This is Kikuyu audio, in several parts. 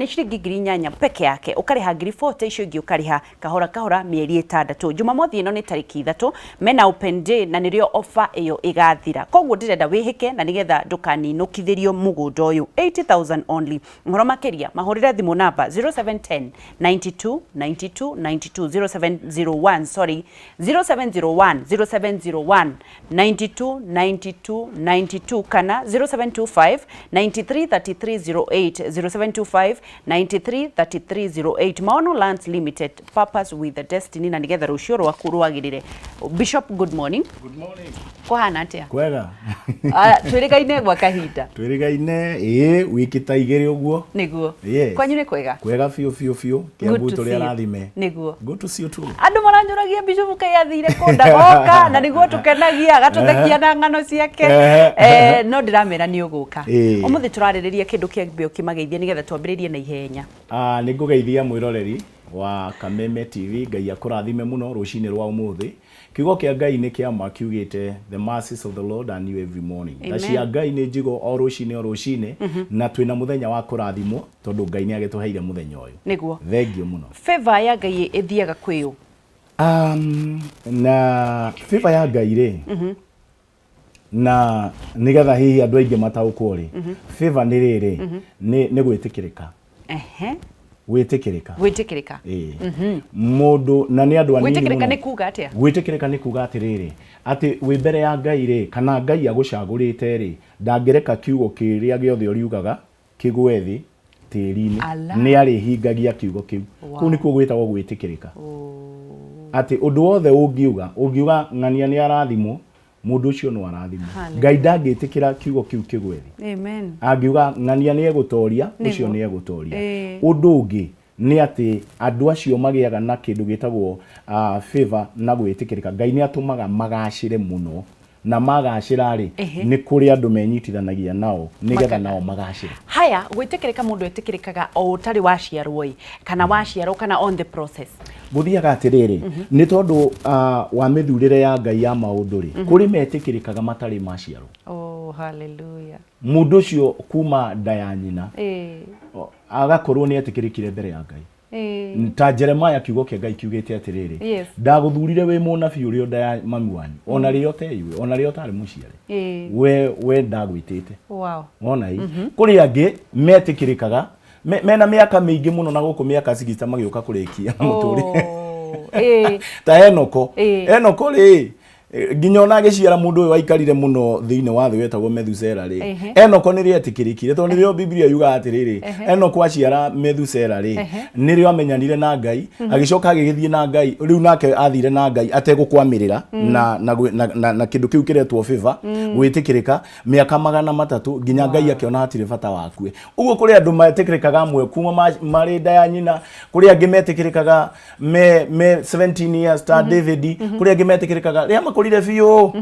Nĩ ciringi 8,000 peke yake, ũkarĩha 40,000, icio ingĩ ũkarĩha kahora kahora mĩeri 6. Jumamothi ĩno nĩ tarĩki 3, mena open day na nĩrĩo offer ĩyo ĩgathira, koguo ndĩrenda wĩhĩke na nĩgetha ndũkaninũkithĩrio mũgũnda ũyũ. 80,000 only. Ũhoro makĩria mahũrĩre thimũ namba 0710 92 92 92, 0701, sorry, 0701 0701 92 92 92 kana 0725 93 33 08, 0725 93 33 08. Maono Lands Limited, purpose with the destiny, na nigetha rũciũ rwaku rwagĩrĩre. Bishop, good morning. Good morning. Kũhana atĩa? Kwega. Ah, twĩrĩgaine gwa kahinda. Twĩrĩgaine ĩĩ, wiki ta 2 ũguo. Nĩguo. Yes. Kwanyu nĩ kwega? Kwega biũ biũ biũ. Good Kiambu to tũrĩ see you. arathime. Nĩguo. Good to see you too. Andũ maranjũragia bishop kaĩ athire kũ, ndagoka, na nĩguo tũkenagia agatũthekia na ng'ano ciake. No ndĩramera nĩ ũgũka. Ũmũthĩ tũrarĩrĩria kĩndũ kĩambe ũkĩmageithia nĩgetha twambĩrĩrie na ihenya. Ah, nĩ ngũgeithia mwĩroreri wa Kameme TV, Ngai akũrathime mũno rũcinĩ rwa ũmũthĩ. Kiugo kĩa Ngai nĩ kĩa ma, kiugĩte, "The mercies of the Lord are new every morning." Tha Amen. cia Ngai nĩ njigũ o rũcinĩ o rũcinĩ, na twĩna mũthenya wa kũrathimwo tondũ Ngai nĩ agĩtũheire mũthenya ũyũ. Thengiũ mũno. Favor ya Ngai ĩthiaga kwĩ ũ? Na favor ya Ngai rĩ, na nĩgetha hihi andũ aingĩ mataũkwo rĩ, favor nĩ rĩrĩ, nĩ gwĩtĩkĩrĩka. Gwĩtĩkĩrĩka. Gwĩtĩkĩrĩka. Ĩĩ, mũndũ na nĩ andũ anini Gwĩtĩkĩrĩka mũno. Nĩ kuga atĩa? Gwĩtĩkĩrĩka nĩ kuga atĩrĩrĩ, atĩ wĩ mbere ya Ngai rĩ, kana Ngai agũcagũrĩte rĩ, ndangĩreka kiugo kĩrĩa gĩothe ũriugaga kĩgwe thĩ tĩri-inĩ. Ala. Nĩ arĩhingagia kiugo kĩu. Kũu nĩkuo gwĩtagwo gwĩtĩkĩrĩka, atĩ ũndũ wothe ũngiuga, ũngiuga ng'ania nĩ arathimwo, mũndũ ũcio no arathimwo. Ngai ndangĩtĩkĩra kiugo kĩu kĩgwe thĩ. Amen. Angiuga ng'ania nĩ egũtoria, ũcio nĩ egũtoria. Ũndũ ũngĩ nĩ atĩ andũ acio magĩaga na kĩndũ gĩtagwo favor na gwĩtĩkĩrĩka, Ngai nĩ atũmaga magacĩre mũno, na magacĩra rĩ, nĩ kũrĩ andũ menyitithanagia nao nĩgetha nao magacĩre. Haya, gwĩtĩkĩrĩka, mũndũ etĩkĩrĩkaga o ũtarĩ waciarwo ĩ, kana waciarwo, kana on the process? Gũthiaga atĩrĩrĩ, nĩ tondũ wa mĩthurĩre ya Ngai ya maũndũ rĩ, kũrĩ metĩkĩrĩkaga matarĩ maciarwo. Oh, hallelujah. Mũndũ ũcio kuma nda ya nyina agakorwo nĩ etĩkĩrĩkire mbere ya Ngai. Ta Jeremaya, kiugo kĩa Ngai kiugĩte atĩrĩrĩ, "Ndagũthurire wĩ mũnabii ũrĩ o nda ya mami wanyu, ona rĩrĩa ũteiwe, ona rĩrĩa ũtarĩ mũciare, we ndagwĩtĩte." Wona i kũrĩ angĩ metĩkĩrĩkaga mena mĩaka mĩingĩ mũno na gũkũ, mĩaka 60 magĩũka kũrĩkia mũtũrĩre. Ta Enoko. Enoko rĩ, nginya ona agĩciara mũndũ ũyũ waikarire mũno thĩinĩ wa thĩ wetagwo Methusela rĩ, Enoko nĩ rĩetĩkĩrĩkire, tondũ nĩrĩo Biblia yugaga atĩrĩrĩ, Enoko aciara Methusela rĩ, nĩrĩo amenyanire na Ngai, agĩcoka agĩgĩthiĩ na Ngai. Rĩu nake athire na Ngai ategũkwamĩrĩra na kĩndũ kĩu kĩretwo favor, gwĩtĩkĩrĩka, mĩaka 300, nginya Ngai akĩona hatirĩ bata wakue. Ũguo kũrĩ andũ metĩkĩrĩkaga amwe kuma marĩ nda ya nyina, kũrĩ angĩ metĩkĩrĩkaga me 17 years ta David, kũrĩ angĩ metĩkĩrĩkaga rĩrĩa makũrire biũ,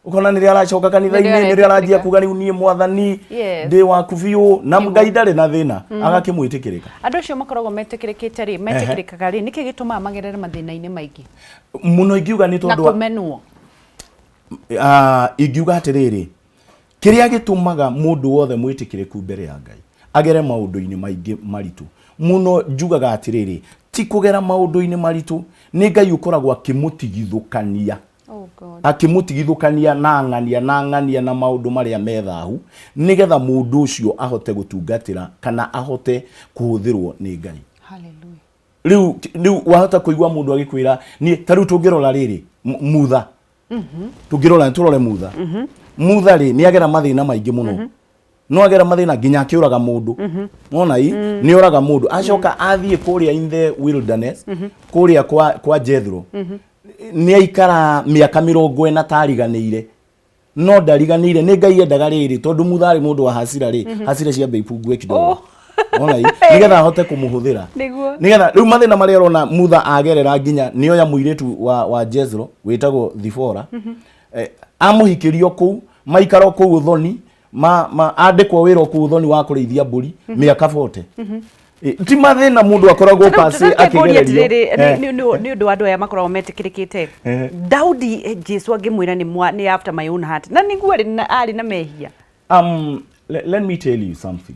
ũkona nĩrĩo aracoka kanitha-inĩ, Nĩrĩo nĩrĩo aranjia aretĩkĩrĩka. kuga, "Rĩu niĩ Mwathani ndĩ waku biũ," na Ngai ndarĩ na thĩna, agakĩmwĩtĩkĩrĩka. Andũ acio makoragwo metĩkĩrĩkĩte rĩ, metĩkĩrĩkaga rĩ, nĩkĩ gĩtũmaga magerere mathĩna-inĩ maingĩ Mũno ingiuga nĩ na tondũ kũmenwo? Ah, ingiuga atĩrĩrĩ, kĩrĩa gĩtũmaga mũndũ wothe mwĩtĩkĩrĩku mbere ya Ngai agere maũndũ-inĩ maingĩ maritũ mũno, njugaga atĩrĩrĩ, ti kũgera maũndũ-inĩ maritũ, nĩ Ngai ũkoragwo akĩmũtigithũkania. Oh God. Akĩmũtigithũkania na ng'ania na ng'ania na maũndũ marĩa me thahu, nĩgetha mũndũ ũcio ahote gũtungatĩra kana ahote kũhũthĩrwo nĩ Ngai. Hallelujah. Rĩu wahota kũigua mũndũ agĩkwĩra niĩ, ta rĩu tũngĩrora rĩrĩ, Mutha, tũngĩrora, tũrore Mutha. Mutha rĩ, nĩ agera mathĩna maingĩ mũno, no agera mathĩna nginya akĩũraga mũndũ. Wona i nĩ oraga mũndũ, acoka athiĩ kũrĩa in the wilderness, kũrĩa kwa Jethro, nĩ aikara mĩaka 40 tariganĩire, no ndariganĩire nĩ Ngai. Endaga rĩrĩ, tondũ Mutha arĩ mũndũ wa hasira rĩ, hasira ciambe ipungue kidogo. Wona i nĩgetha ahote kũmũhũthĩra. Nĩgetha rĩu mathĩna marĩa ũrona Mutha agerera, nginya nĩoya mũirĩtu wa Jezro wĩtagwo Thibora, amũhikĩrio kũu, maikara o kũu ũthoni, ma andĩkwo wĩra o kũu ũthoni wa kũrĩithia mbũri mĩaka 40. Ti mathĩna mũndũ akoragwo pasi akĩgererio. Nĩ ũndũ wa andũ aya makoragwo metĩkĩrĩkĩte. Daudi, Jesu angĩmwĩra nĩ after my own heart, na nĩguo arĩ na mehia. Let me tell you something.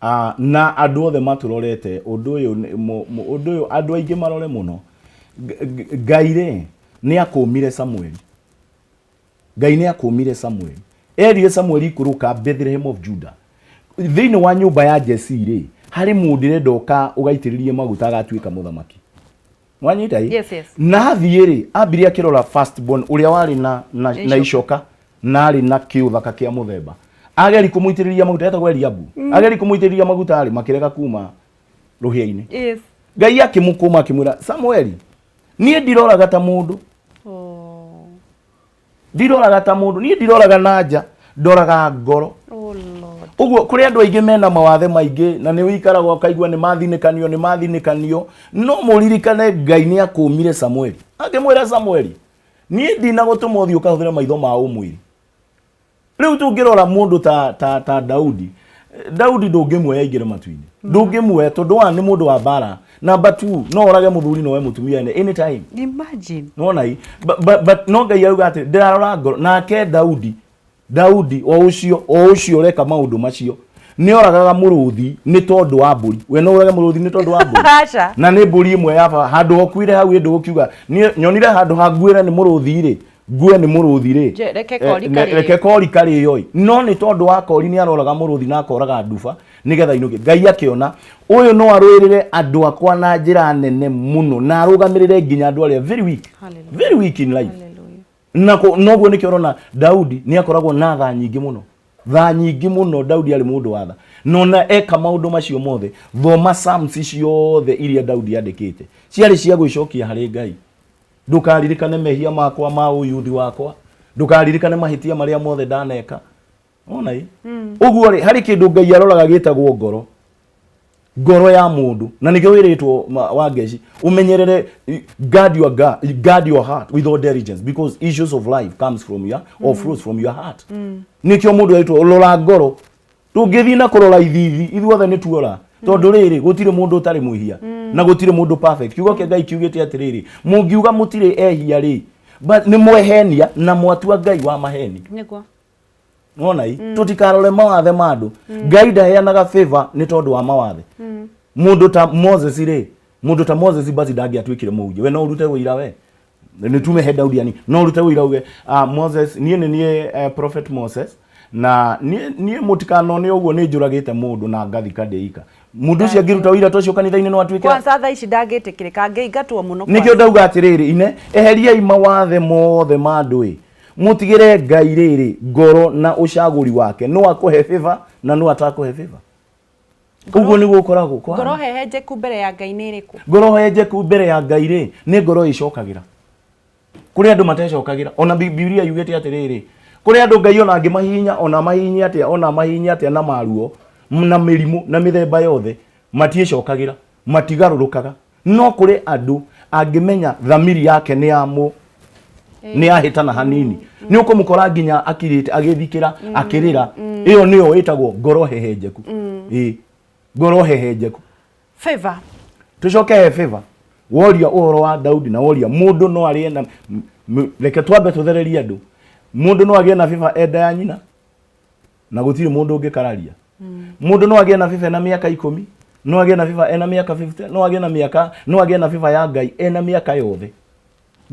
Ah, na andũ othe matũrorete ũndũ ũyũ nĩ- mũ- mũ- ũndũ ũyũ andũ aingĩ marore mũno. Ngai rĩ nĩ akũmire Samueli. Ngai nĩ akũmire Samueli. Erire Samueli ikũrũka Bethlehem of Judah. Thĩinĩ wa nyũmba ya Jesii rĩ, harĩ mũndũ ndĩrenda ũka ũgaitĩrĩrie maguta agatuĩka mũthamaki. Wanyita ĩ? Yes, yes. Na athiĩ rĩ, ambire akĩrora first born ũrĩa warĩ na icoka na arĩ na kĩũthaka kĩa mũthemba. Ageri kũmũitĩrĩria maguta etagwo Eliabu. Ageri kũmũitĩrĩria maguta rĩ, makĩrega kuma rũhĩa-inĩ. Ngai akĩmũkũma akĩmwĩra, Samueli, niĩ ndiroraga ta mũndũ. Oh. Ndiroraga ta mũndũ, niĩ ndiroraga na nja, ndoraga ngoro. Oh Lord. Ũguo kũrĩ andũ aingĩ mena mawathe maingĩ na nĩ ũikaraga ũkaigua nĩ mathinĩkanio nĩ mathinĩkanio, no mũririkane Ngai nĩ akũmire Samueli. Akĩmwĩra Samueli, niĩ ndinagũtũma ũthiĩ ũkahũthĩre maitho ma ũmwĩrĩ. Rĩu tũngĩrora mũndũ ta, ta, ta Daudi, Daudi ndũngĩmuoya aingĩre matu-inĩ. Ndũngĩmuoya tondũ wa nĩ mũndũ wa mbara. Number 2, no orage mũthuri no oe mũtumia ene anytime. Imagine. Nona i but no Ngai auga atĩ ndĩrarora ngoro nake Daudi Daudi o ũcio o ũcio ũreka maũndũ macio nĩ oragaga mũrũthi nĩ tondũ wa mbũri. We no ũrage mũrũthi nĩ tondũ wa mbũri? Aca. Na nĩ mbũri ĩmwe ya baba handũ hokuire hau ĩndũ ũkiuga niĩ nyonire handũ ha nguĩre nĩ mũrũthi rĩ ngue nĩ mũrũthi rĩ Reke kori karĩo. Reke kori karĩo ĩ. No nĩ tondũ wa kori nĩ aroraga mũrũthi na akoraga nduba nĩgetha inũke. Ngai akĩona ũyũ no arũĩrĩre andũ akwa na njĩra nene mũno na arũgamĩrĩre nginya andũ arĩa very weak. Hallelujah. Very weak in life. Hallelujah. Na noguo nĩkĩo ũrona Daudi nĩ akoragwo na tha nyingĩ mũno. Tha nyingĩ mũno. Daudi arĩ mũndũ wa tha. No na eka maũndũ macio mothe, thoma Psalms ciothe iria Daudi andĩkĩte. Ciarĩ cia gwĩcokia harĩ Ngai. Ndũkaririkane mehia makwa ma ũyuthi wakwa. Ndũkaririkane mahĩtia marĩa mothe ndaneka. Wona ĩ? Ũguo rĩ, harĩ kĩndũ Ngai aroraga gĩtagwo ngoro. Ngoro ya mũndũ. Na nĩkĩo wĩrĩtwo Wangeci, ũmenyerere, guard your heart with all diligence because issues of life comes from your, or flows from your heart. Nĩkĩo mũndũ erĩtwo rora ngoro. Tũngĩthiĩ na kũrora ithithi, ithuothe nĩ tuora. Tondũ rĩrĩ, gũtirĩ mũndũ ũtarĩ mwĩhia. Na gũtirĩ mũndũ perfect. Kiugo kĩa Ngai kiugĩte atĩrĩrĩ, mũngiuga mũtirĩ ehia rĩ, but nĩ mwehenia na mwatua Ngai wa maheni. Nĩguo. Nona i, tũtikarore mawathe ma andũ. Ngai ndaheanaga favor nĩ tondũ wa mawathe. Mũndũ ta Moses rĩ, mũndũ ta Moses basi ndangĩatuĩkire mũhunjia. We no ũrute ũira we. Nĩ tume he Daudi ani. No ũrute ũira uge, Moses, niĩ nĩ niĩ Prophet Moses, na niĩ mũtikanone ũguo nĩ njũragĩte mũndũ na ngathika ndĩika. Mũndũ ũcio angĩruta ũira ta ũcio kanitha-inĩ no atuĩke Kwanza thaa ici ndangĩtĩkĩrĩka, angĩingatwo mũno Nĩkĩo kwanza. ndauga atĩrĩrĩ, ine, eheriai mawathe mothe ma andũ ĩ. Mũtigĩre Ngai rĩrĩ ngoro na ũcagũri wake, no akũhe favor na no atakũhe favor. Ũguo nĩguo ũkoragwo Ngoro kũhana. hehenjeku mbere ya Ngai nĩ ĩrĩkũ? Ngoro hehenjeku mbere ya Ngai rĩ, nĩ ngoro ĩcokagĩra. Kũrĩ andũ matecokagĩra. Ona Bibilia yugĩte atĩrĩrĩ, kũrĩ andũ Ngai ona angĩmahihinya, ona amahihinye atĩa, ona amahihinye atĩa na maruo, na mĩrimũ, na mĩthemba yothe, matiĩcokagĩra, matigarũrũkaga. No kũrĩ andũ angĩmenya thamiri yake nĩ ya mũ nĩ yahĩtana hanini, nĩ ũkũmũkora nginya akirĩte agĩthikĩra akĩrĩra. Ĩyo nĩyo ĩtagwo ngoro hehenjeku. Ĩĩ, ngoro hehenjeku. Favor. Tũcoke he favor. Woria ũhoro wa Daudi na woria mũndũ no arĩe na reke twambe tũthererie andũ. Mũndũ no agĩe na favor enda ya nyina na gũtirĩ mũndũ ũngĩkararia. Mũndũ no agĩe na favor ena mĩaka 10, no agĩe na favor ena mĩaka 50, no agĩe na mĩaka, no agĩe na favor ya Ngai ena mĩaka yothe.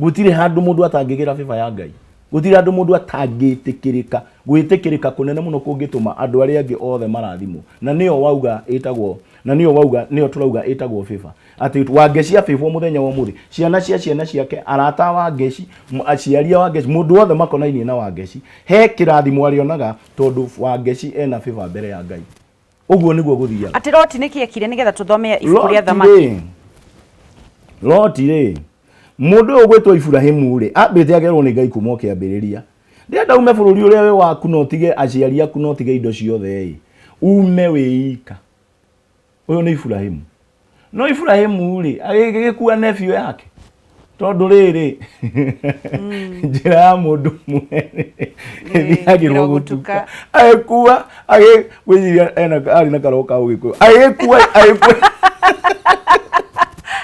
Gũtirĩ handũ mũndũ atangĩgĩra favor ya Ngai. Gũtirĩ handũ mũndũ atangĩtĩkĩrĩka. Gwĩtĩkĩrĩka kũnene mũno kũngĩtũma andũ arĩa angĩ othe marathimwo. Na nĩyo wauga ĩtagwo, na nĩyo wauga, nĩyo tũrauga ĩtagwo favor. Atĩ Wangeci abĩbwo mũthenya wa ũmũthĩ, ciana cia ciana ciake, arata a Wangeci, aciari a Wangeci, mũndũ wothe makonainie na Wangeci, he kĩrathimo arĩonaga tondũ Wangeci ena favor mbere ya Ngai. Ũguo nĩguo gũthiaga. Atĩ Loti nĩkĩ ekire nĩgetha tũthome ibuku rĩa Loti Thamaki? rĩ, Loti rĩ, mũndũ ũyũ ũgwĩtwo Iburahimu rĩ, ambĩte agerwo nĩ Ngai kuma o kĩambĩrĩria. Ndĩrenda ume bũrũri ũrĩa wĩ waku na ũtige aciari aku na ũtige indo ciothe ĩ, ume wĩ ika. Ũyũ nĩ Iburahimu. No Iburahimu rĩ, agĩgĩkua nephew yake. Tondũ rĩrĩ, njĩra ya mũndũ mwene ĩthiagĩrwo gũtuka. Agĩkua, agĩciria ena arĩ na karoho ka ũgĩkũyũ. Agĩkua, agĩkua.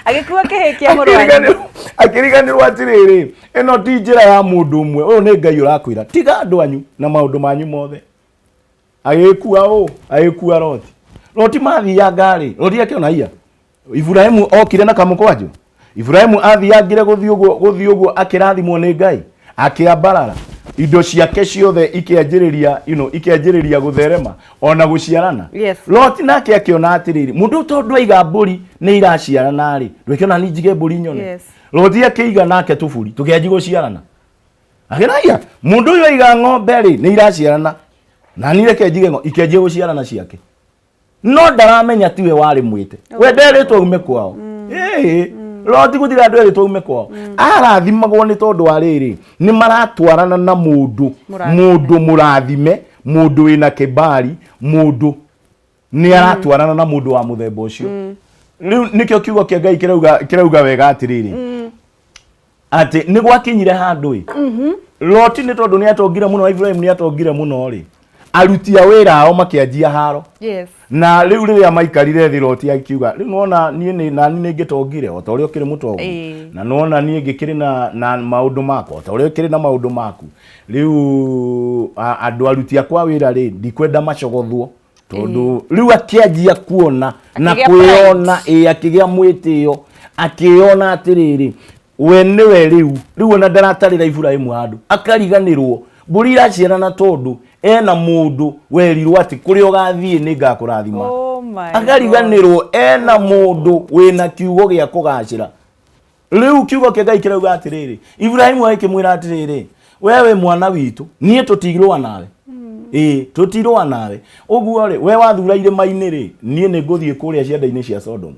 Agĩkua kĩhĩ kĩa mũrũ wa nyina. Akĩriganĩrwo atĩrĩrĩ, ĩno ti njĩra ya mũndũ ũmwe, ũyũ nĩ Ngai ũrakwĩra, tiga andũ anyu na maũndũ manyu mothe. Agĩkua ũ? Agĩkua Loti. Loti mathianga rĩ, Loti akĩona iya Iburahimu okire na kamũkwanjũ. Iburahimu athiangire gũthiĩ ũguo, gũthiĩ ũguo akĩrathimwo nĩ Ngai, akĩambarara indo ciake ciothe ikĩanjĩrĩria, you know, ikĩanjĩrĩria gũtherema ona gũciarana. Loti nake akĩona atĩrĩrĩ, mũndũ tondũ aiga mbũri nĩ iraciarana rĩ, ndwĩkĩona ni njige mbũri nyone. Loti akĩiga nake tũburi tũkĩanjia gũciarana. Akĩragia mũndũ ũyũ aiga ng'ombe rĩ nĩ iraciarana, na niĩ reke njige ng'ombe, ikĩanjia gũciarana ciake. No ndaramenya tiwe warĩ mwĩte, we nderĩtwo ume kwao. Ĩĩ, Loti gũtirĩ andũ erĩtwo ume kwao. Arathimagwo nĩ tondũ wa rĩrĩ, nĩ maratwarana na mũndũ, mũndũ mũrathime, mũndũ wĩna kĩbari, mũndũ nĩ aratwarana na mũndũ wa mũthemba ũcio. Rĩu nĩkĩo kiugo kĩa Ngai kĩrauga, kĩrauga wega atĩrĩrĩ, atĩ nĩ gwakinyire handũ ĩ, Loti nĩ tondũ nĩ atongire mũno, Ibrahim nĩ atongire mũno rĩ, aruti a wĩra ao makĩanjia haro. Na rĩu rĩrĩa maikarire thĩ, Loti akiuga, rĩu nona niĩ nĩ nani nĩ ngĩtongire o ta ũrĩa ũkĩrĩ mũtongu, na nona niĩ ngĩkĩrĩ na maũndũ makwa o ta ũrĩa ũkĩrĩ na maũndũ maku. Rĩu andũ aruti akwa wĩra rĩ, ndikwenda macogothwo, tondũ rĩu akĩanjia kuona na Akĩgĩa kwĩona, ĩ akĩgĩa mwĩtĩo, akĩona atĩrĩrĩ, we nĩwe rĩu, rĩu ona ndaratarĩra Iburahimu handũ, akariganĩrwo mbũri iraciarana tondũ ena mũndũ werirwo atĩ kũrĩa ũgathiĩ nĩ ngakũrathima. Oh my God. Akariganĩrwo ena mũndũ wĩna kiugo gĩa kũgacĩra. Rĩu kiugo kĩa Ngai kĩrauga atĩrĩrĩ, Iburahimu agĩkĩmwĩra atĩrĩrĩ, we wĩ mwana witũ, niĩ tũtirũa nawe. Ĩĩ, tũtirũa nawe. Ũguo rĩ, we wathura irĩma-inĩ rĩ, niĩ nĩ ngũthiĩ kũrĩa cianda-inĩ cia Sodomu,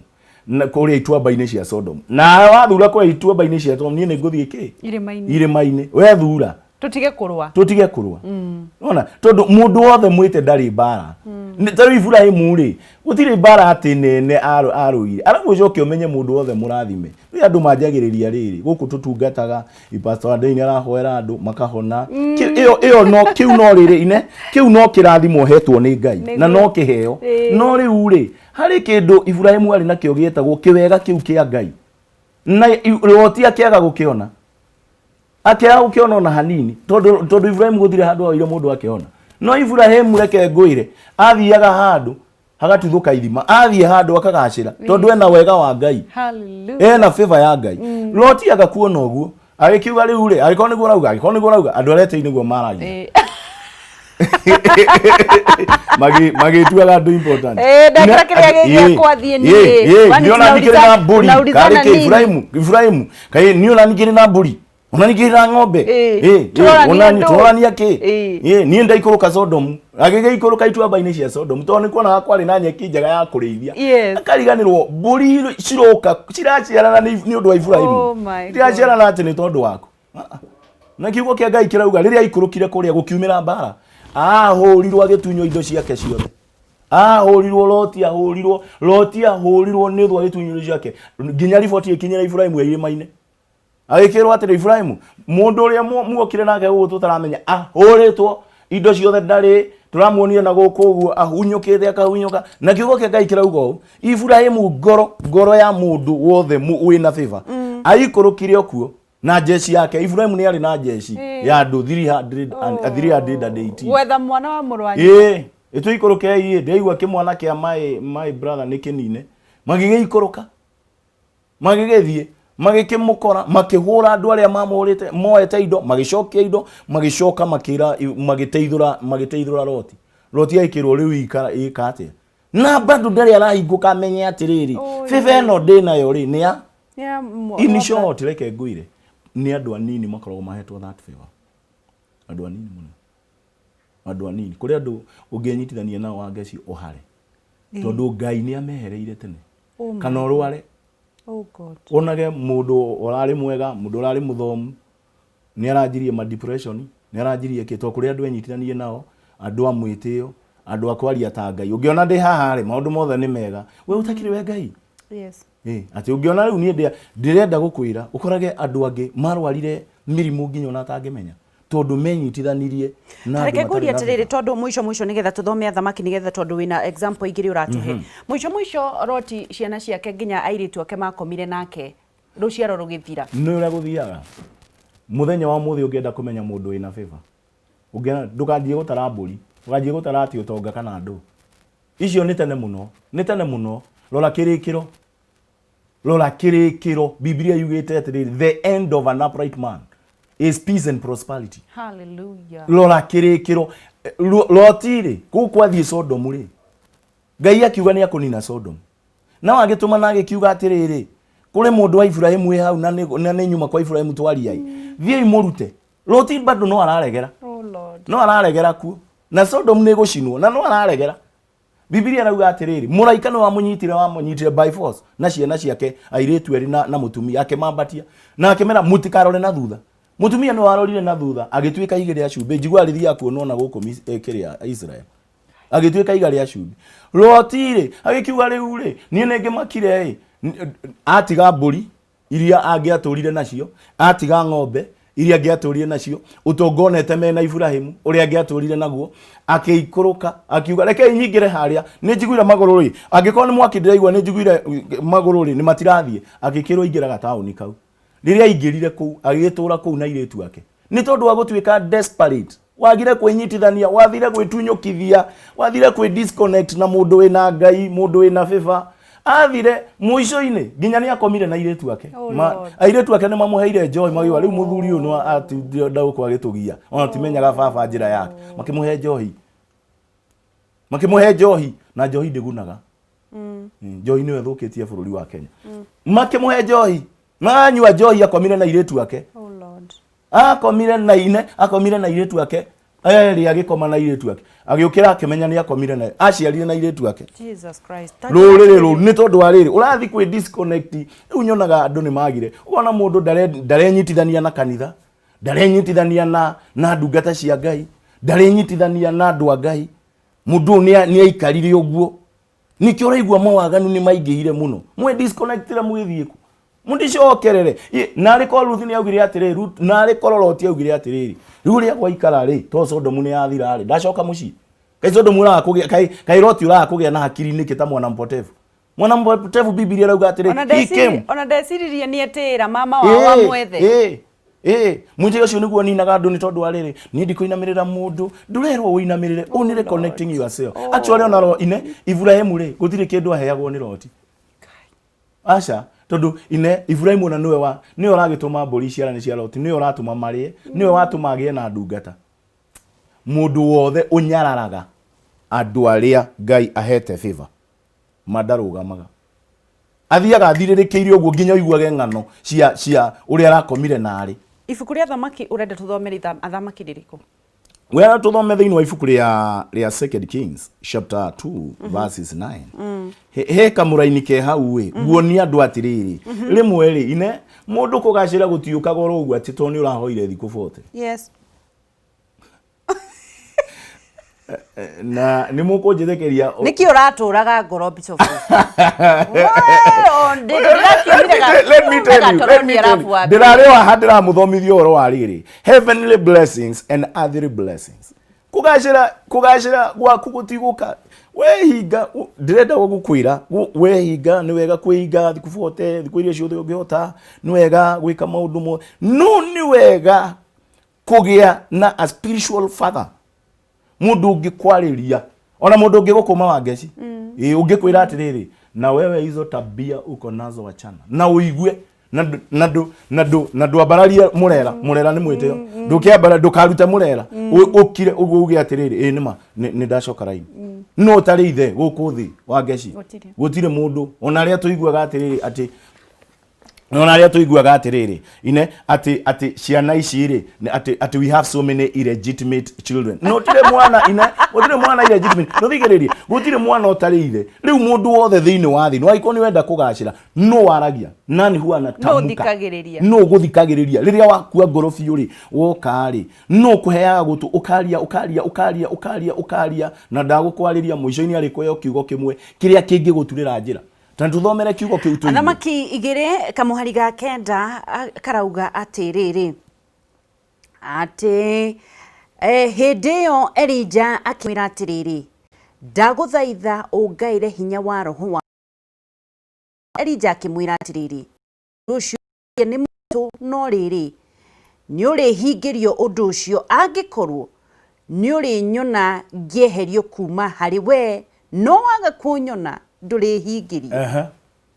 na kũrĩa ituamba-inĩ cia Sodomu. Nawe wathura kũrĩa ituamba-inĩ cia Sodomu, niĩ nĩ ngũthiĩ kĩ? Irĩma-inĩ. Irĩma-inĩ. We thura. Tũtige kũrũa. Tũtige kũrũa. Ona tondũ mũndũ wothe mwĩte ndarĩ mbara. Nĩ ta rĩu Iburahimu rĩ, gũtirĩ mbara atĩ nene arũire. Arabu ũcoke ũmenye mũndũ wothe mũrathime. Rĩu andũ manjagĩrĩria rĩrĩ, gũkũ tũtungataga, Pastor Adeni arahoera andũ makahona. Ĩyo, ĩyo no, kĩu no rĩrĩ, ine, kĩu no kĩrathimo ũhetwo nĩ Ngai, na no kĩheo. No rĩu rĩ, harĩ kĩndũ Iburahimu arĩ nakĩo gĩetagwo kĩwega kĩu kĩa Ngai. Na Loti akĩaga gũkĩona. Akĩaga gũkĩona ona hanini, tondũ Iburahimu gũtirĩ handũ oire mũndũ akĩona. No Iburahimu reke ngwĩre, athiaga handũ hagatuthũka ithima, athiĩ handũ akagacĩra, tondũ ena wega wa Ngai. Hallelujah. Ena favor ya Ngai. Loti aga kuona ũguo, agĩkiuga rĩu rĩ, angĩkorwo nĩguo ũrauga, angĩkorwo nĩguo ũrauga, andũ arĩa etĩi nĩguo maragia. Magĩtuaga andũ important. Ndekĩra kĩrĩa gĩakwa thiĩ niĩ. Kwani Niĩ ona nikĩrĩ na mbũri. tunaulizana Karĩ kĩ, nini? Iburahimu, Iburahimu, kaĩ niĩ ona nikĩrĩ na mbũri, ona nikĩrĩ na ng'ombe. Tũrorania Ona ndũ. tũrorania kĩ? Niĩ ndaikũrũka Sodomu, agĩgĩikũrũka ituamba-inĩ cia Sodomu, tondũ nĩ kuonaga kwarĩ na nyeki njega ya kũrĩithia. Akariganĩrwo mbũri ciroka ciraciarana nĩ ũndũ wa Iburahimu. Oh my God. Ciraciarana atĩ nĩ tondũ waku. Na kiugo kĩa Ngai kĩrauga rĩrĩa aikũrũkire kũrĩa gũkiumĩra mbara, ahũrirwo agĩtunywo indo ciake ciothe. Ahũrirwo Loti, ahũrirwo Loti, ahũrirwo nĩ ũndũ agĩtunywo indo ciake, nginya riboti ĩkinyĩra Iburahimu e irĩma-inĩ. Agĩkĩrwo atĩrĩ, Iburahimu, mũndũ ũrĩa muokire nake gũkũ tũtaramenya ahũrĩtwo indo ciothe ndarĩ, tũramuonire na gũkũ ũguo ahunyũkĩte akahunyũka. Na kiugo kĩa Ngai kĩrauga ũũ, Iburahimu ngoro ya mũndũ wothe wĩna favor, aikũrũkire o kuo na jeshi yake. Iburahimu nĩ arĩ na jeshi ya andũ 318. Gwetha mwana wa mũrũ wa nyina. Ĩtũikũrũkei ĩ, ndĩraigua kĩmwana kĩa my brother nĩ kĩnine. Magĩgĩikũrũka, magĩgĩthiĩ, magĩkĩmũkora, makĩhũra andũ arĩa mamũhũrĩte, moete indo, magĩcokia indo, magĩcoka makĩra, magĩteithũra, magĩteithũra Loti. Loti agĩkĩrwo rĩu ika atĩa? Na bado ndarĩ arahingũka amenye atĩrĩrĩ, Oi. favor ĩno ndĩnayo rĩ, nĩ ya Ya In short, reke ngwĩre, nĩ andũ anini makoragwo mahetwo that favor. Andũ anini mũno. Andũ anini. Kũrĩ andũ ũngĩnyitithania nao wangeci ũhare. Tondũ Ngai nĩ amehereire tene. Oh my Kana ũrware. Oh God. Onage mũndũ ũrarĩ mwega, mũndũ ũrarĩ mũthomu, nĩ aranjirie ma depression, nĩ aranjirie kĩ, tondũ kũrĩ andũ enyitithanirie nao, andũ a mwĩtĩo, andũ a kwaria ta Ngai. Ũngĩona ndĩ haha rĩ, maũndũ mothe nĩ mega. We ũtakĩrĩ we Ngai. Atĩ ũngĩona rĩu niĩ ndĩrenda gũkwĩra, ũkorage andũ angĩ marwarire mĩrimũ nginya ona atangĩmenya, tondũ menyitithanirie na andũ Reke matarĩ ngũrie na atĩrĩrĩ, thutha. tondũ mũico mũico nĩgetha tũthome athamaki, nĩgetha tondũ wĩna example igĩrĩ ũratũhe. Mũico mũico Loti ciana ciake nginya airĩtu ake makomire nake, rũciaro rũgĩthira. Nĩ ũrĩa gũthiaga. Mũthenya wa ũmũthĩ ũngĩenda kũmenya mũndũ wĩna favor, ũngĩona, ndũkanjie gũtara mbũri, ndũkanjie gũtara atĩ ũtonga kana ndũ. Icio nĩ tene mũno, nĩ tene mũno. Rora kĩrĩkĩro, rora kĩrĩkĩro. Bibilia yugĩte atĩrĩrĩ, the end of an upright man is peace and prosperity. Hallelujah. Rora kĩrĩkĩro. Loti rĩ, kũu kwathiĩ Sodomu rĩ, Ngai akiuga nĩ akũnina Sodomu. No agĩtũma na agĩkiuga atĩrĩrĩ, kũrĩ mũndũ wa Iburahĩmu wĩ hau na nĩ nyuma kwa Iburahĩmu twariai. Thiĩi mũrute. Loti bado no araregera. Oh Lord. No araregera kuo. Na Sodomu nĩ ĩgũcinwo na no araregera. Bibilia ĩrauga atĩrĩrĩ, mũraika nĩ wamũnyitire wamũnyitire by force na ciana ciake airĩtu erĩ na, na mũtumia akĩmambatia na akĩmera mũtikarore na thutha. Mũtumia nĩ warorire na thutha agĩtuĩka ihiga rĩa cumbĩ. Njiguaga rĩthiaga kuonwo na gũkũ kĩrĩa Israel. Agĩtuĩka ihiga rĩa cumbĩ. Loti rĩ, agĩkiuga rĩu rĩ, niĩ nĩ ngĩmakire ĩ, atiga mbũri iria angĩatũrire nacio, atiga ng'ombe iria angĩatũrire nacio, ũtonga onete mena Iburahĩmu ũrĩa angĩatũrire naguo, akĩikũrũka akiuga rekei nyingĩre harĩa, nĩ njiguire magũrũ rĩ, angĩkorwo nĩ mwaki ndĩraigua nĩ njiguire magũrũ rĩ, nĩ matirathiĩ, agĩkĩrwo ingĩra gataũni kau. Rĩrĩa aingĩrire kũu, agĩgĩtũra kũu na airĩtu ake. Nĩ tondũ wa gũtuĩka desperate, wagire kwĩnyitithania, wathire gwĩtunyũkithia, wathire kwĩ disconnect na mũndũ wĩna Ngai, mũndũ wĩna favor. Athire mũico-inĩ nginya nĩ akomire na airĩtu ake. Oh, Lord. Airĩtu ake nĩ mamũheire njohi magiuga rĩu mũthuri ũyũ nĩ ndagũkorwo agĩtũgia, ona timenyaga baba njĩra yake. Makĩmũhe njohi. Makĩmũhe njohi na njohi ndĩgunaga. Njohi nĩyo ĩthũkĩtie bũrũri wa Kenya. Makĩmũhe njohi, manyua njohi akomire na airĩtu ake. Oh Lord. Akomire na ine, akomire na airĩtu ake. Erĩ agĩkoma na airĩtu ake. Agĩũkĩra akĩmenya nĩ akomire na aciarire na airĩtu ake. Jesus Christ. Rũrĩrĩ rũu nĩ tondũ wa rĩrĩ ũrathiĩ kwĩ disconnect. Rĩu nyonaga andũ nĩ magire. Ũkona mũndũ ndarenyitithania na kanitha, ndarenyitithania na ndungata cia Ngai, ndarenyitithania na andũ a Ngai. Mũndũ ũyũ nĩ aikarire ũguo. Nĩkĩo ũraigua mawaganu nĩ maingĩhire mũno. Mwe disconnectire mwĩthiĩ kũ? Mũticokerere. Narĩ korwo Ruth nĩ augire atĩrĩrĩ, Ruth, narĩ korwo Loti augire atĩrĩrĩ, rĩu ũrĩa gwaikara rĩ, to Sodomu nĩ yathira rĩ, ndacoka mũciĩ. Kaĩ Sodomu ũraga kũgĩa, kaĩ Loti ũraga kũgĩa na hakiri nĩkĩ ta mwana mpotevu? Mwana mpotevu Bibilia ĩrauga atĩrĩ, he came. Ona ndeciririe nĩ etĩĩra mama wao amwethe. Mwĩtĩo ũcio nĩguo ninaga andũ nĩ tondũ wa rĩrĩ, niĩ ndikũinamĩrĩra mũndũ, ndũrerwo ũinamĩrĩre, only connecting yourself. Actually ona ro ine Iburahĩmu rĩ, gũtirĩ kĩndũ aheagwo nĩ Loti. Aca, tondũ ine Iburahĩmu ona nĩwe wa nĩwe ũragĩtũma mbũri ciarane cia Loti, nĩwe ũratũma marĩe, nĩwe watũma agĩe na ndungata. Mũndũ wothe ũnyararaga andũ arĩa Ngai ahete favor, ma ndarũgamaga. Athiaga athirĩrĩkĩire ũguo nginya ũiguage ng'ano cia ũrĩa arakomire narĩ. Ibuku rĩa Athamaki ũrenda tũthome Athamaki rĩrĩkũ? Wera tũthome thĩinĩ wa ibuku rĩa Second Kings chapter 2 verses 9. He kamũraini ke hau ĩ, guonia andũ atĩrĩrĩ, rĩmwe rĩ, ine mũndũ kũgacĩra gũtiũkaga oro ũguo atĩ tondũ nĩ ũrahoire thikũ 40. Yes. Na nĩ mũkũnjĩtĩkĩria Nĩkĩ ũratũraga ngoro Bishop? Let me tell you, let me tell you. Ndĩrarĩ haha ndĩramũthomithia ũhoro wa rĩrĩ heavenly blessings and earthly blessings. Kũgacĩra, kũgacĩra gwaku gũtigũka wehinga. Ndĩrenda gũkwĩra wehinga nĩ wega kwĩhinga thikũ 40, thikũ iria ciothe ũngĩhota, nĩ wega gwĩka maũndũ mothe, no nĩ wega kũgĩa na a spiritual father, mũndũ ũngĩkwarĩria, ona mũndũ ũngĩgũkũma wa ngeci, ĩ ũngĩkwĩra atĩrĩrĩ, na wewe hizo tabia uko nazo wachana na ũigue na ndwambararie mũrera. Mũrera nĩ mwĩtĩo, ndũkĩambara, ndũkarute mũrera, ũkire ũguo uge atĩrĩrĩ, ĩ nĩma nĩ ndacoka raini. No ũtarĩ ithe gũkũ thĩ wa ngeci, Gũtirĩ. gũtirĩ mũndũ. Ona arĩa tũiguaga atĩrĩrĩ atĩ ona arĩa tũiguaga atĩrĩrĩ ine atĩ ciana ici rĩ, nĩ atĩ we have so many illegitimate children. No gũtirĩ mwana ine, gũtirĩ mwana illegitimate. No thikĩrĩrie, gũtirĩ mwana ũtarĩ ithe. Rĩu mũndũ wothe thĩinĩ wa thĩ, no angĩkorwo nĩ wenda kũgacĩra, no waragia nani huwa anatamka, No ũthikagĩrĩria. No ũgũthikagĩrĩria rĩrĩa wakua ngoro biũ rĩ, woka rĩ, no ũkũheaga gũtũ, ũkaria, ũkaria, ũkaria, ũkaria, ũkaria, na ndagũkwarĩria mũico-inĩ arĩkũheo kiugo kĩmwe kĩrĩa kĩngĩgũturĩra njĩra. Ta tũthomere kiugo kĩu tũigue. Athamaki igĩrĩ kamũhari ga kenda karauga atĩrĩrĩ, atĩ hĩndĩ ĩyo Elija akĩmwĩra atĩrĩrĩ, ndagũthaitha ũngaĩre hinya wa roho wa Elija akĩmwĩra atĩrĩrĩ, ũndũ ũcio nĩ mũritũ, no rĩrĩ, nĩũrĩhingĩrio ũndũ ũcio angĩkorwo nĩũrĩnyona ngĩeherio kuma harĩ we No waga kũnyona ndũrĩhingĩria. Aha.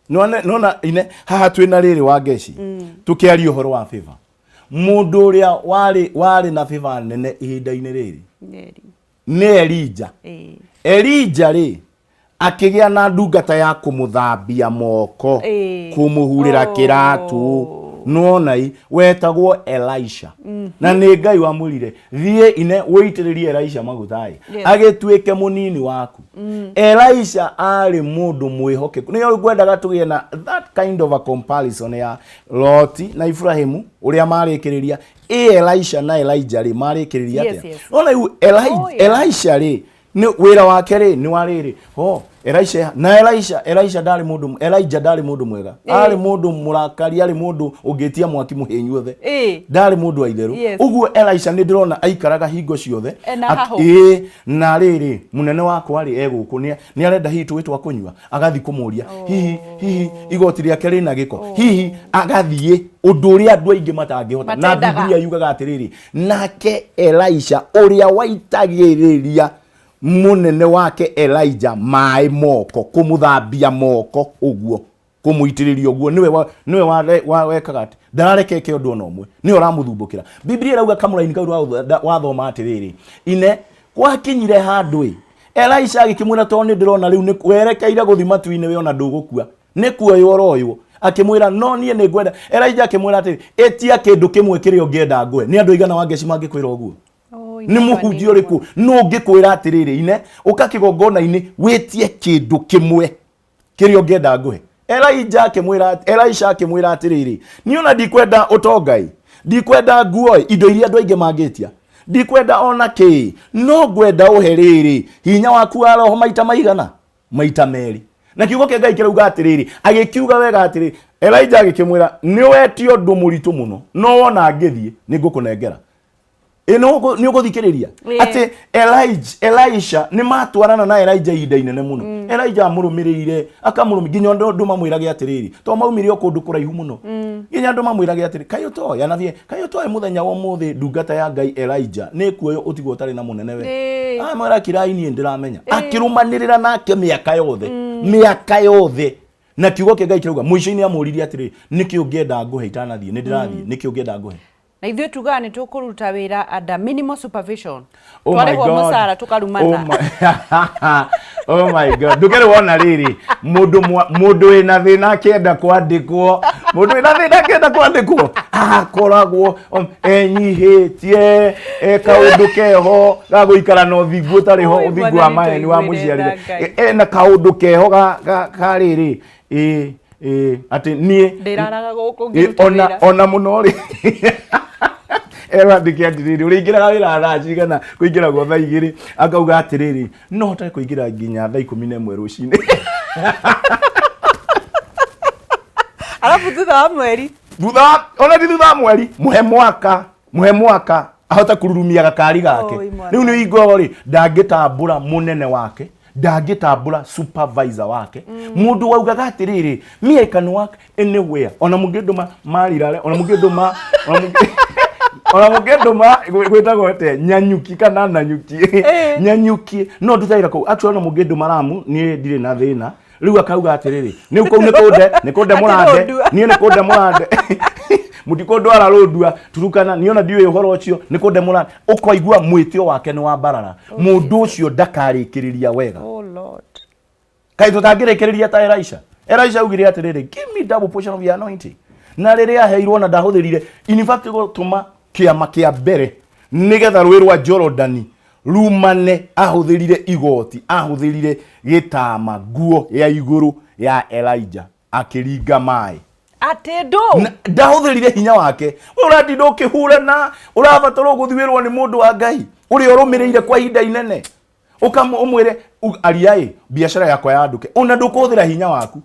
Nona nona ine haha twina riri wa ngeci tukiaria uhoro wa favor, mundu uria wari na favor nene ihinda-inĩ rĩrĩ Neri. nĩ Elija. Elija rĩ akĩgĩa na ndungata ya kũmũthambia moko, kũmũhurĩra kĩratũ, nĩwona wetagwo Elisha, na nĩ Ngai wamwĩrire, "Thiĩ ine wĩitĩrĩrie Elisha maguta ĩ agĩtuĩke mũnini waku." Elisha arĩ mũndũ mwĩhokeku. Nĩyo ngwendaga tũgĩe na that kind of a comparison ya Loti na Ibrahimu ũrĩa marĩkĩrĩria, ĩ Elisha na Elijah rĩ marĩkĩrĩria atĩa? Nona rĩu Elisha rĩ, nĩ wĩra wake rĩ nĩ wa rĩrĩ ho Elisha na Elisha Elisha ndarĩ mũndũ, Elijah ndarĩ mũndũ mwega, arĩ mũndũ mũrakari, arĩ mũndũ ũngĩtia mwaki mũhĩnyu othe, ndarĩ mũndũ wa itherũ. Ũguo Elisha nĩ ndĩrona aikaraga hingo ciothe Ena hahũ. Ĩĩ, na rĩrĩ, mũnene wakwa rĩ egũkũ nĩ arenda hihi tũĩ twa kũnyua, agathiĩ kũmũria hihi igoti rĩake rĩna gĩko, hihi agathiĩ ũndũ ũrĩa andũ aingĩ matangĩhota. Na Matendaga. Bibilia yugaga atĩrĩrĩ, nake Elisha ũrĩa waitagĩrĩria mũnene wake Elijah maĩ moko, kũmũthambia moko ũguo, kũmũitĩrĩria ũguo, nĩwe nĩwe wekaga atĩ ndarareke eke ũndũ ona ũmwe, nĩwe ũramũthumbũkĩra. Biblia ĩrauga kamũraini kau wathoma atĩrĩrĩ, ine gwakinyire handũ ĩ Elisha agĩkĩmwĩra, "Tondũ nĩ ndĩrona rĩu nĩ werekeire gũthi matu-inĩ, we ona ndũgũkua, nĩ kuoywo ũroywo." Akĩmwĩra, "No niĩ nĩ ngwenda." Elijah akĩmwĩra atĩrĩ, "Ĩtia kĩndũ kĩmwe kĩrĩa ũngĩenda ngũhe." Nĩ andũ aigana wa ngeci mangĩkwĩra ũguo? Nĩ mũhunjia ũrĩkũ nũ ũngĩkwĩra atĩrĩrĩ, ine ũka kĩgongona-inĩ wĩtie kĩndũ kĩmwe kĩrĩa ũngĩenda ngũhe? Elijah akĩmwĩra, Elisha akĩmwĩra atĩrĩrĩ, "Niĩ ona ndikwenda ũtonga ĩ, ndikwenda nguo ĩ, indo iria andũ aingĩ mangĩtia, ndikwenda ona kĩ, no ngwenda ũhe rĩrĩ hinya waku wa roho maita maigana maita merĩ." Na kiugo kĩa Ngai kĩrauga atĩrĩrĩ, agĩkiuga wega atĩrĩrĩ, Elijah agĩkĩmwĩra, "Nĩ wetie ũndũ mũritũ mũno, no wona ngĩthiĩ nĩ ngũkũnengera." Ĩ nĩ ũgũthikĩrĩria atĩ Elisha nĩ matwarana na Elijah ihinda inene mũno. Elijah amũrũmĩrĩire, akamũrũmĩ nginya andũ mamwĩrage atĩrĩrĩ, to maumire o kũndũ kũraihu mũno, nginya andũ mamwĩrage atĩrĩ, "Kaĩ ũtoĩ anabii, kaĩ ũtoĩ mũthenya wa ũmũthĩ ndungata ya Ngai Elijah nĩ kuoyo ũtigwo ũtarĩ na mũnene we?" Amwĩra, "Kirai, niĩ ndĩramenya." Akĩrũmanĩrĩra nake mĩaka yothe, mĩaka yothe. Na kiugo kĩa Ngai kĩrauga mũico-inĩ amũririe atĩrĩ, "Nĩkĩ ũngĩenda ngũhe itanathiĩ? Nĩ ndĩrathiĩ, nĩkĩ ũngĩenda ngũhe?" Na ithuĩ tugaga nĩ tũkũruta wĩra under minimal supervision. Oh my Twarĩhwo God. mũcara tũkarumana. Oh my God. Ndũkĩrĩ wona rĩrĩ mũndũ mũndũ wĩna thĩna akĩenda kwandĩkwo, mũndũ wĩna thĩna akĩenda kwandĩkwo akoragwo enyihĩtie, e kaũndũ keho ga gũikara na ũthingu ũtarĩ ho. Oi, ũthingu wa Mwathani, maheni wa tũiguĩre mũciarĩre. tha, Ngai. Ena kaũndũ keho ga rĩrĩ ĩ ĩ atĩ niĩ Ndĩraraga gũkũ ngĩruta ona wĩra. Ona mũno rĩ, erwo andĩke atĩrĩrĩ, "Ũrĩingĩraga wĩra thaa cigana?" Kũingĩragwo thaa 2. Akauga atĩrĩrĩ, "No hote kũingĩra nginya thaa 11 rũcinĩ." Arabu thutha wa mweri. Thutha ona ti thutha wa mweri, mũhe mwaka, mũhe mwaka ahote kururumia gakari gake. Oi, mwana. Rĩu nĩ hingo rĩ ndangĩtambũra mũnene wake, ndangĩtambũra supervisor wake, mũndũ waugaga atĩrĩrĩ, "Me, I can work anywhere, ona mũngĩndũma marirare, ona mũngĩndũma gwĩtagwo atĩa, Nyanyuki kana Nanyuki?" "Nyanyuki no ndute wĩra kũu. Actually, ona mũngĩndũma Ramu, niĩ ndirĩ na thĩna." Rĩu akauga atĩrĩrĩ, "Nĩ kũu nĩ kũnde Atĩ mũrande." Rũndua. "Niĩ nĩ kũnde mũrande, mũtikũndwara Rũndua, Turukana, niĩ ona ndiũĩ ũhoro ũcio, nĩ kũnde mũrande." Ũkoigua mwĩtĩo wake nĩ wa mbarara. Mũndũ ũcio ndakarĩkĩrĩria wega. Oh Lord. Kaĩ tũtangĩrĩkĩrĩria ta Elisha? Elisha augire atĩrĩrĩ, "Give me double portion of your anointing." Na rĩrĩa aheirwo na ndahũthĩrire, in fact gũtũma kĩama kĩa mbere nĩgetha rũĩ rwa Jorodani rumane, ahũthĩrire igoti, ahũthĩrire gĩtama, nguo ya igũrũ ya Elijah, akĩringa maĩ. Atĩ ndũ. Ndahũthĩrire hinya wake. We ũratinda ũkĩhurana, ũrabatara gũthiwĩrwo nĩ mũndũ wa Ngai ũrĩa ũrũmĩrĩire kwa ihinda inene, ũkamwĩre, "Aria ĩ biacara yakwa yandũke." Ona ndũkũhũthĩra hinya waku.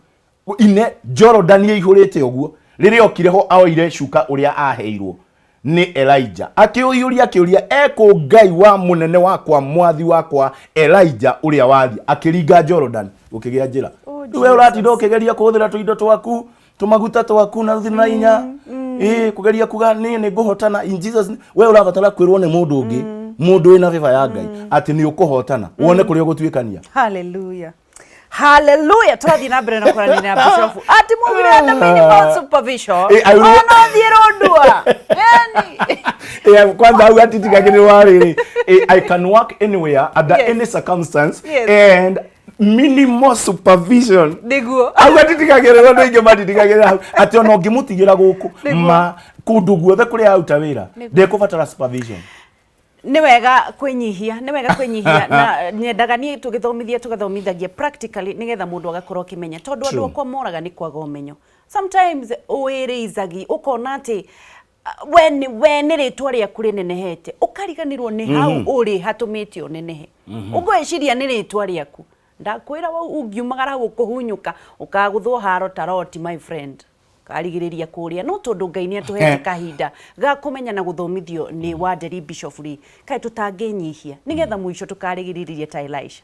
Ine Jorodani ĩihũrĩte ũguo, rĩrĩa okire ho aoire cuka ũrĩa aheirwo nĩ Elijah, akĩũiyũria, akĩũria, "Ekũ Ngai wa mũnene wakwa, mwathi wakwa Elijah ũrĩa wathiĩ?" Akĩringa Jordan, gũkĩgĩa njĩra. Oh, Rĩu we ũratinda ũkĩgeria kũhũthĩra tũindo twaku, tũmaguta twaku na rũthi na inya, ĩ kũgeria kuga, "Niĩ nĩ ngũhotana in Jesus name." We ũrabatara kwĩrwo nĩ mũndũ ũngĩ. Mũndũ wĩna favor ya Ngai atĩ nĩ ũkũhotana wone kũrĩa ũgũtuĩkania. Hallelujah, hallelujah. Tũrathiĩ na mbere na kwaranĩria na Bishop ati mugire under minimal supervision. Ona ũthiĩ rũndua yani. Yeah, kwanza hau atitigagĩrĩrwo rĩrĩ, I can work anywhere under any circumstance and minimal supervision. Hau atitigagĩrĩrwo, andũ aingĩ matitigagĩrĩra hau atĩ ona ũngĩmũtigĩra gũkũ ma kũndũ guothe kũrĩa aruta wĩra ndekũbatara supervision. Nĩ wega kwĩnyihia, nĩ wega kwĩnyihia, na nyendaga niĩ tũgĩthomithia tũgathomithagia practically nĩgetha mũndũ agakorwo akĩmenya, tondũ andũ akwa moraga nĩ kwaga ũmenyo. Sometimes wĩrĩ icagi ũkona atĩ we nĩ rĩtwa rĩaku rĩnenehete, ũkariganĩrwo nĩ hau ũrĩ hatũmĩte ũnenehe. Ũgwĩciria nĩ rĩtwa rĩaku. Ndakwĩra wau ũngiumagara hau ũkũhunyũka ũkagũthwo haro ta roti, my friend, karigĩrĩria kũrĩa. No tondũ Ngai nĩ atũhete kahinda ga kũmenya na gũthomithio nĩ Wanderi Bishop rĩ, kaĩ tũtangĩnyihia nĩgetha mũico tũkarigĩrĩria ta Elisha?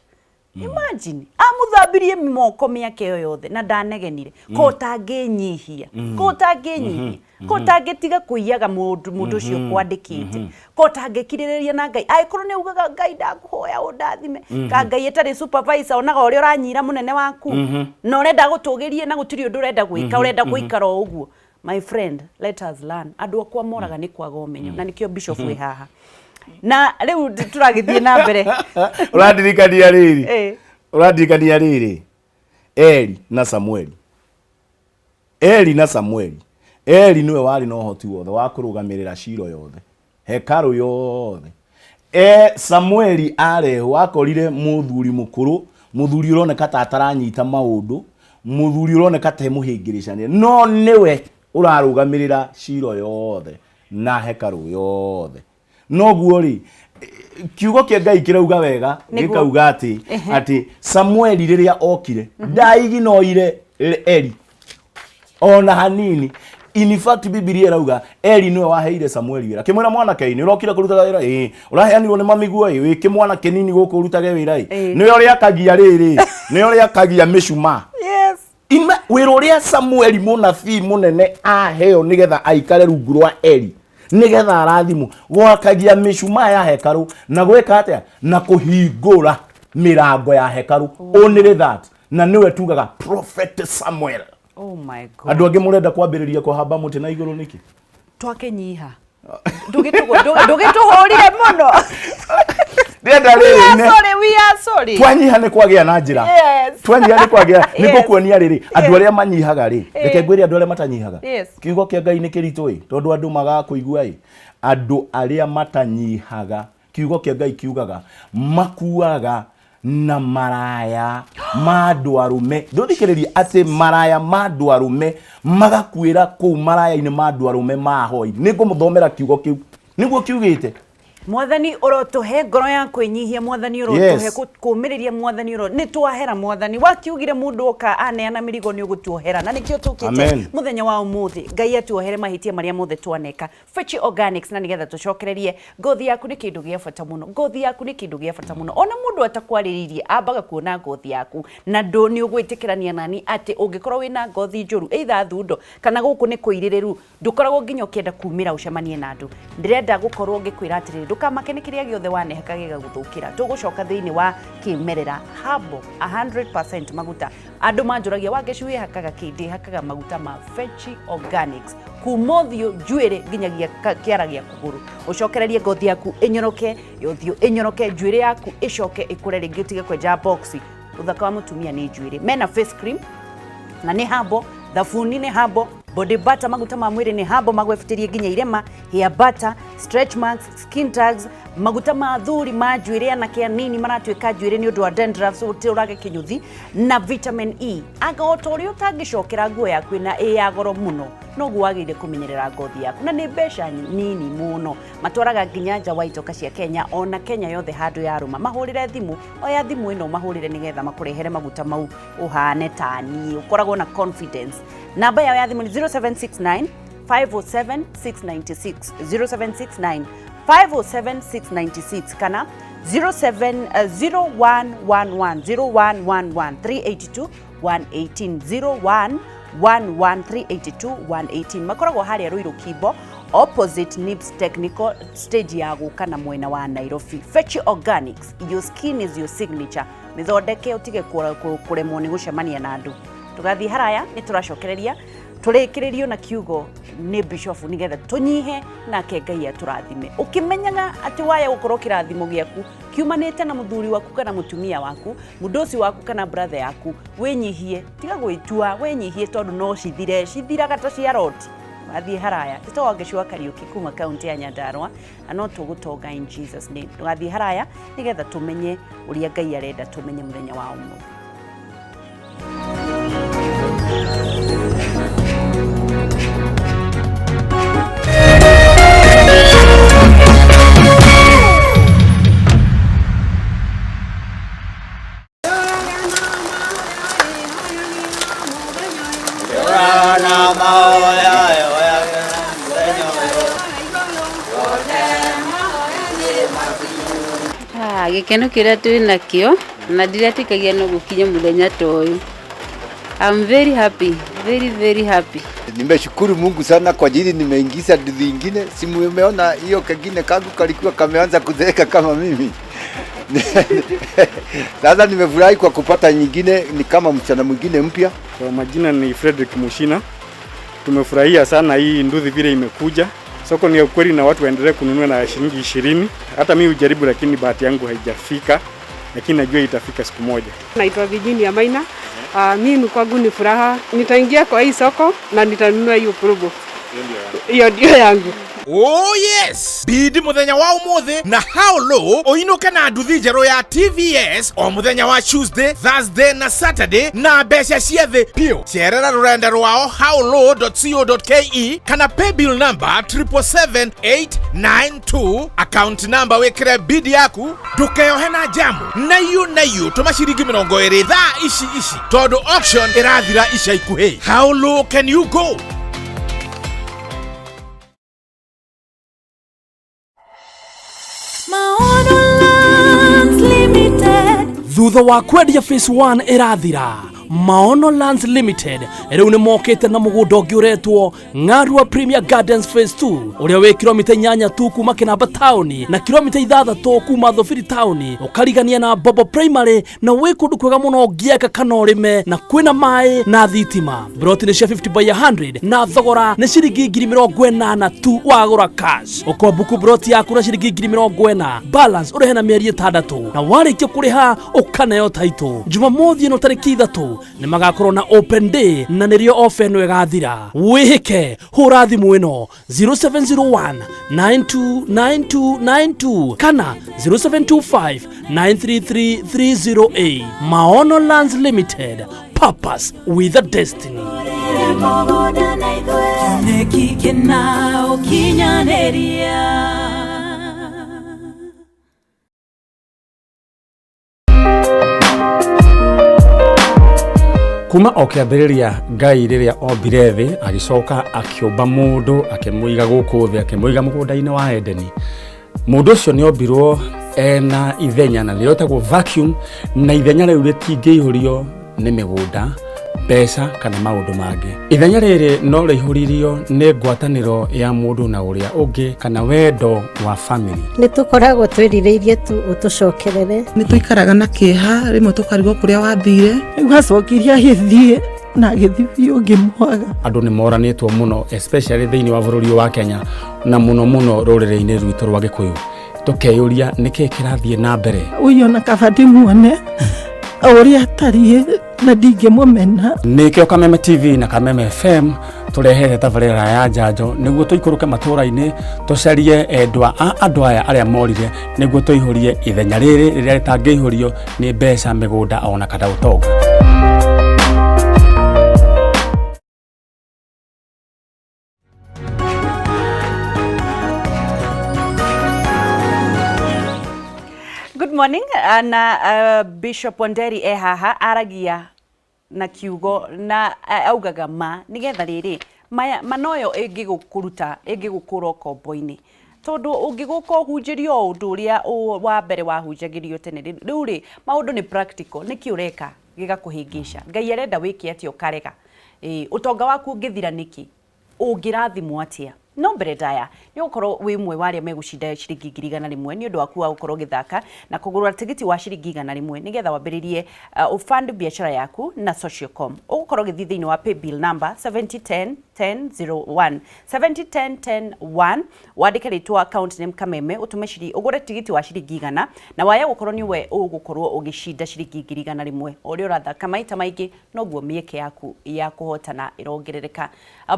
Imagine amũthambirie moko mĩaka ĩyo yothe na ndanegenire. Ko ũtangĩnyihia, ko ũtangĩnyihia, ko ũtangĩtiga kũiyaga mũndũ ũcio kwandĩkĩte, ko ũtangĩkirĩrĩria na Ngai angĩkorwo nĩ ugaga, "Ngai, ndakũhoya ũndathime"? Ka Ngai ĩtarĩ supervisor onaga ũrĩa ũranyira mũnene waku na ũrenda gũtũgĩrie na gũtirĩ ũndũ ũrenda gwĩka, ũrenda gũikara o ũguo. My friend, let us learn. Andũ akwa moraga nĩ kwaga ũmenyo, na nĩkĩo Bishop wĩ haha na rĩu tũragĩthiĩ na mbere. Ũrandirikania rĩrĩ, ũrandirikania rĩrĩ, Eli na Samueli. Eli na Samueli, Eli nĩwe warĩ na ũhoti wothe wa kũrũgamĩrĩra Shilo yothe, hekarũ yothe. Samueli arehwo akorire mũthuri mũkũrũ, mũthuri ũroneka ta ataranyita maũndũ, mũthuri ũroneka ta emũhĩngĩrĩcania, no nĩwe ũrarũgamĩrĩra Shilo yothe na hekarũ yothe. Noguo rĩ, kiugo kĩa Ngai kĩrauga wega, gĩkauga atĩ Samueli rĩrĩa okire ndaiginoire Eli ona hanini. In fact, Bibilia ĩrauga Eli nĩwe waheire Samueli wĩra, akĩmwĩra, "Mwanake, nĩ ũrokire kũrutaga wĩra? Ĩ ũraheanirwo nĩ mamiguo? Ĩ wĩ kĩmwana kĩnini gũkũ ũrutage wĩra? Ĩ nĩwe ũrĩakagia rĩrĩ, nĩwe ũrĩakagia mĩcumaa." Ime wĩra ũrĩa Samueli mũnabii mũnene aheo nĩgetha aikare rungu rwa Eli nĩgetha arathimwo, gwakagia mĩcumaa ya hekarũ na gwĩka atĩa? Na kũhingũra mĩrango ya hekarũ. Only that. Na nĩwe tugaga Prophet Samuel. Oh my God. Andũ angĩ mũrenda kwambĩrĩria kũhamba mũtĩ na igũrũ nĩkĩ? Twakĩnyiha, ndũgĩtũhũrire mũno. Ndĩrenda We rĩrĩ are sorry, we are sorry. Twanyiha nĩ kwagĩa na njĩra. Twanyiha nĩ kwagĩa nĩ ngũkuonia rĩrĩ, andũ arĩa manyihaga rĩ, reke ngwĩre, andũ arĩa matanyihaga, kiugo kĩa Ngai nĩ kĩritũ ĩ, tondũ andũ magaga kũigua ĩ. Andũ arĩa matanyihaga, kiugo kĩa Ngai kiugaga makuaga na maraya ma andũ arũme. Ndũthikĩrĩrie atĩ maraya ma andũ arũme, magakuĩra kũu maraya-inĩ ma andũ arũme mahoi. Nĩ ngũmũthomera kiugo kĩu nĩguo kiugĩte. Mwathani ũrotũhe ngoro ya kwĩnyihia. Mwathani ũrotũhe kũmĩrĩria. Mwathani ũro nĩ twahera. Mwathani wakiugire mũndũ oka aneana mĩrigo nĩ ũgũtuohera, na nĩkĩo tũkĩte mũthenya wa ũmũthĩ. Ngai atuohere mahĩtia marĩa mothe twaneka. Fechi Organics, na nĩgetha tũcokererie ngothi yaku nĩ kĩndũ gĩa bata mũno. Ngothi yaku nĩ kĩndũ gĩa bata mũno. Ona mũndũ atakwarĩrĩirie ambaga kuona ngothi yaku, na ndũ nĩ ũgwĩtĩkĩrania nani atĩ ũngĩkorwo wĩna ngothi njũru, either thundo kana gũkũ nĩ kũirĩrĩru, ndũkoragwo nginya ũkĩenda kumĩra ũcemanie na andũ. Ndĩrenda gũkorwo ngĩkwĩra atĩrĩrĩ, ndũkamake nĩ kĩrĩa gĩothe wanehaka gĩgagũthũkĩra. Tũgũcoka thĩinĩ wa kĩmerera habo 100% maguta. Andũ manjũragia, "Wangeci, wĩhakaga kĩ?" Ndĩhakaga maguta ma Fechi Organics kuma ũthiũ, njuĩrĩ, nginyagia kĩara gĩa kũgũrũ. Ũcokererie ngothi yaku ĩnyoroke, ũthiũ ĩnyoroke, njuĩrĩ yaku ĩcoke ĩkũre rĩngĩ, ũtige kwenja box. Ũthaka wa mũtumia nĩ njuĩrĩ. Mena face cream na nĩ habo, thabuni nĩ habo, body butter, maguta ma mwĩrĩ nĩ habo magwebutĩrie nginya irema, hair butter, stretch marks, skin tags, maguta ma thuri ma njuĩrĩ, anake anini maratuĩka njuĩrĩ nĩ ũndũ wa dandruff, ũtũrage kĩnyũthi, na vitamin E. Anga o ta ũrĩa ũtangĩcokera nguo yaku ĩna ĩ ya goro mũno, noguo wagĩrĩire kũmenyerera ngothi yaku, na nĩ mbeca nini mũno. Matwaraga nginya nja wa itoka cia Kenya, ona Kenya yothe handũ yarũma. Mahũrĩre thimũ, oya thimũ ĩno mahũrĩre nĩgetha makũrehere maguta mau ũhane ta niĩ, ũkoragwo na confidence. Namba yao ya thimũ nĩ 0769 507 696, 0769 507 696, kana 07 0111 0111 382 118, 0111 382 118. Makoragwo harĩa Ruiru Kimbo. Opposite Nibs Technical stage ya gũka na mwena wa Nairobi. Fetch Organics, your skin is your signature. Mĩthondeke ũtige kũremwo nĩ gũcemania na andũ. Tũgathiĩ haraya nĩ tũracokereria tũrĩkĩrĩrio na kiugo nĩ bishofu nĩgetha tũnyihe nake Ngai atũrathime. Ũkĩmenyaga atĩ waya gũkorwo kĩrathimo gĩaku kiumanĩte na mũthuri waku kana mũtumia waku, mũndũ waku kana brother yaku, wĩnyihie, tiga gwĩtua, wĩnyihie tondũ no cithire, cithiraga ta cia roti. Wathiĩ haraya tito Wangeci wa Kariuki kuma kaunti ya Nyandarua na no tũgũtonga in Jesus name. Ndũgathiĩ haraya nĩgetha tũmenye ũrĩa Ngai arenda tũmenye mũthenya wa ũmũthĩ. Gĩkeno kĩrĩa twĩ nakĩo na ndiretĩkagia no gũkinye mũthenya ta ũyũ. I'm very happy, very very happy. Nimeshukuru Mungu sana kwa ajili nimeingiza nduthi ingine. Si mumeona hiyo kengine kangu kalikuwa kameanza kuzeeka kama mimi. Sasa nimefurahi kwa kupata nyingine, ni kama msichana mwingine mpya. Kwa majina ni Frederick Mushina. Tumefurahia sana hii nduthi vile imekuja. Soko ni ya ukweli na watu waendelee kununua na shilingi 20. Hata mimi hujaribu lakini bahati yangu haijafika, lakini najua itafika siku moja. Naitwa Virginia Maina. Mimi kwangu ni furaha. Nitaingia kwa hii soko na nitanunua hiyo probo. Hiyo ndio yangu. Oh yes! Bidi muthenya wa umuthi na how low uinuke na nduthi njerũ ya TVS o muthenya wa Tuesday, Thursday na Saturday na mbeca cia thĩ piũ. Cerera rũrenda rwao howlow.co.ke kana paybill number 777892 account number wĩkĩre bidi yaku ndũkeyohe na jamu na iũ tũma ciringi 20 thaa ici ici tondũ auction ĩrathira ica ikuhĩ. How low can you go? Thutha wa kwendia phase 1 ĩrathira, Maono Lands Limited rĩu nĩ mokĩte na mũgũnda ũngĩ ũretwo Ng'arua Premier Gardens Phase 2 ũrĩa wĩ kilomita 8 tu kuma Kĩnamba taũni na kilomita 6 kuma Thobiri taũni, ũkarigania na Bobo Primary na wĩ kũndũ kwega mũno ũngĩaka kana ũrĩme na kwĩna maĩ na thitima. Broti nĩ cia 50 by 100 na thogora nĩ ciringi 80,000 tu wagũra cash. Ũkombuku broti yaku na ciringi 40,000, balance ũrĩhe na mĩeri 6 na warĩkia kũrĩha ũkaneo title. Jumamothi ĩno tarĩki 3 nĩ magakorwo na open day na nĩrĩo ofa ĩno ĩgathira. Wĩhĩke, hũra thimũ ĩno 0701 929292 kana 0725 933 308. Maono Lands Limited, purpose with a destiny. Kuma o kĩambĩrĩria Ngai rĩrĩa ombire thĩ agĩcoka akĩũmba mũndũ akĩmũiga gũkũ thĩ akĩmũiga mũgũnda-inĩ wa Edeni. Mũndũ ũcio nĩ ombirwo ena ithenya na nĩrĩo rĩtagwo vacuum, na ithenya rĩu rĩtingĩihũrio nĩ mĩgũnda, mbeca kana maũndũ mangĩ. Ithenya rĩrĩ no rĩihũririo nĩ ngwatanĩro ya mũndũ na ũrĩa ũngĩ kana wendo wa family. Nĩ tũkoragwo twĩrirĩirie tu ũtũcokerere. Nĩ tũikaraga na kĩeha rĩmwe tũkarigwo kũrĩa wathire. Rĩu acokire agĩthiĩ na agĩthiĩ biũ ngĩmwaga. Andũ nĩ moranĩtwo mũno especially thĩinĩ wa bũrũri wa Kenya na mũno mũno rũrĩrĩ-inĩ rwitũ rwa Gĩkũyũ. Tũkeyũria nĩkĩĩ kĩrathiĩ na mbere. Ũyũ ona kaba ndĩmuone ũrĩa atariĩ na ndingĩmũmena. Nĩkĩo Kameme TV na Kameme FM tũrehete tabarĩra ya njanjo nĩguo tũikũrũke matũũra-inĩ tũcarie endwa a andũ aya arĩa morire nĩguo tũihũrie ithenya rĩrĩ rĩrĩa rĩtangĩihũrio nĩ mbeca, mĩgũnda ona kana ũtonga. Good morning na Bishop Wanderi e haha aragia na kiugo na augaga ma nigetha rĩrĩ maya manoyo ĩngĩgũkũruta ĩngĩgũkũra ũkombo-inĩ tondũ ũngĩgũka ũhunjĩrio o ũndũ ũrĩa wa mbere wahunjagĩrio tene rĩu rĩ maũndũ nĩ practical nĩkĩ ũreka gĩgakũhĩngĩca. Ngai arenda wĩke atĩa ũkarega. Ũtonga waku ũngĩthira nĩkĩ ũngĩrathimwo atĩa No mbere ndaya nĩ ũgũkorwo wĩ ũmwe wa arĩa megũcinda ciringi 100,000 nĩ ũndũ waku wa gũkorwo ũgĩthaka na kũgũra tigiti wa ciringi 100 nĩgetha wambĩrĩrie ũfund biacara yaku na Sociocom. Ũgũkorwo ũgĩthiĩ thĩinĩ wa paybill number 7010 1001 7010 101 wandĩke rĩtwa account name Kameme ũtũme ciringi ũgũre tigiti wa ciringi 100 na waya gũkorwo nĩwe ũgũkorwo ũgĩcinda ciringi 100,000. O ũrĩa ũrathaka maita maingĩ noguo mĩeke yaku ya kũhotana ĩrongerereka.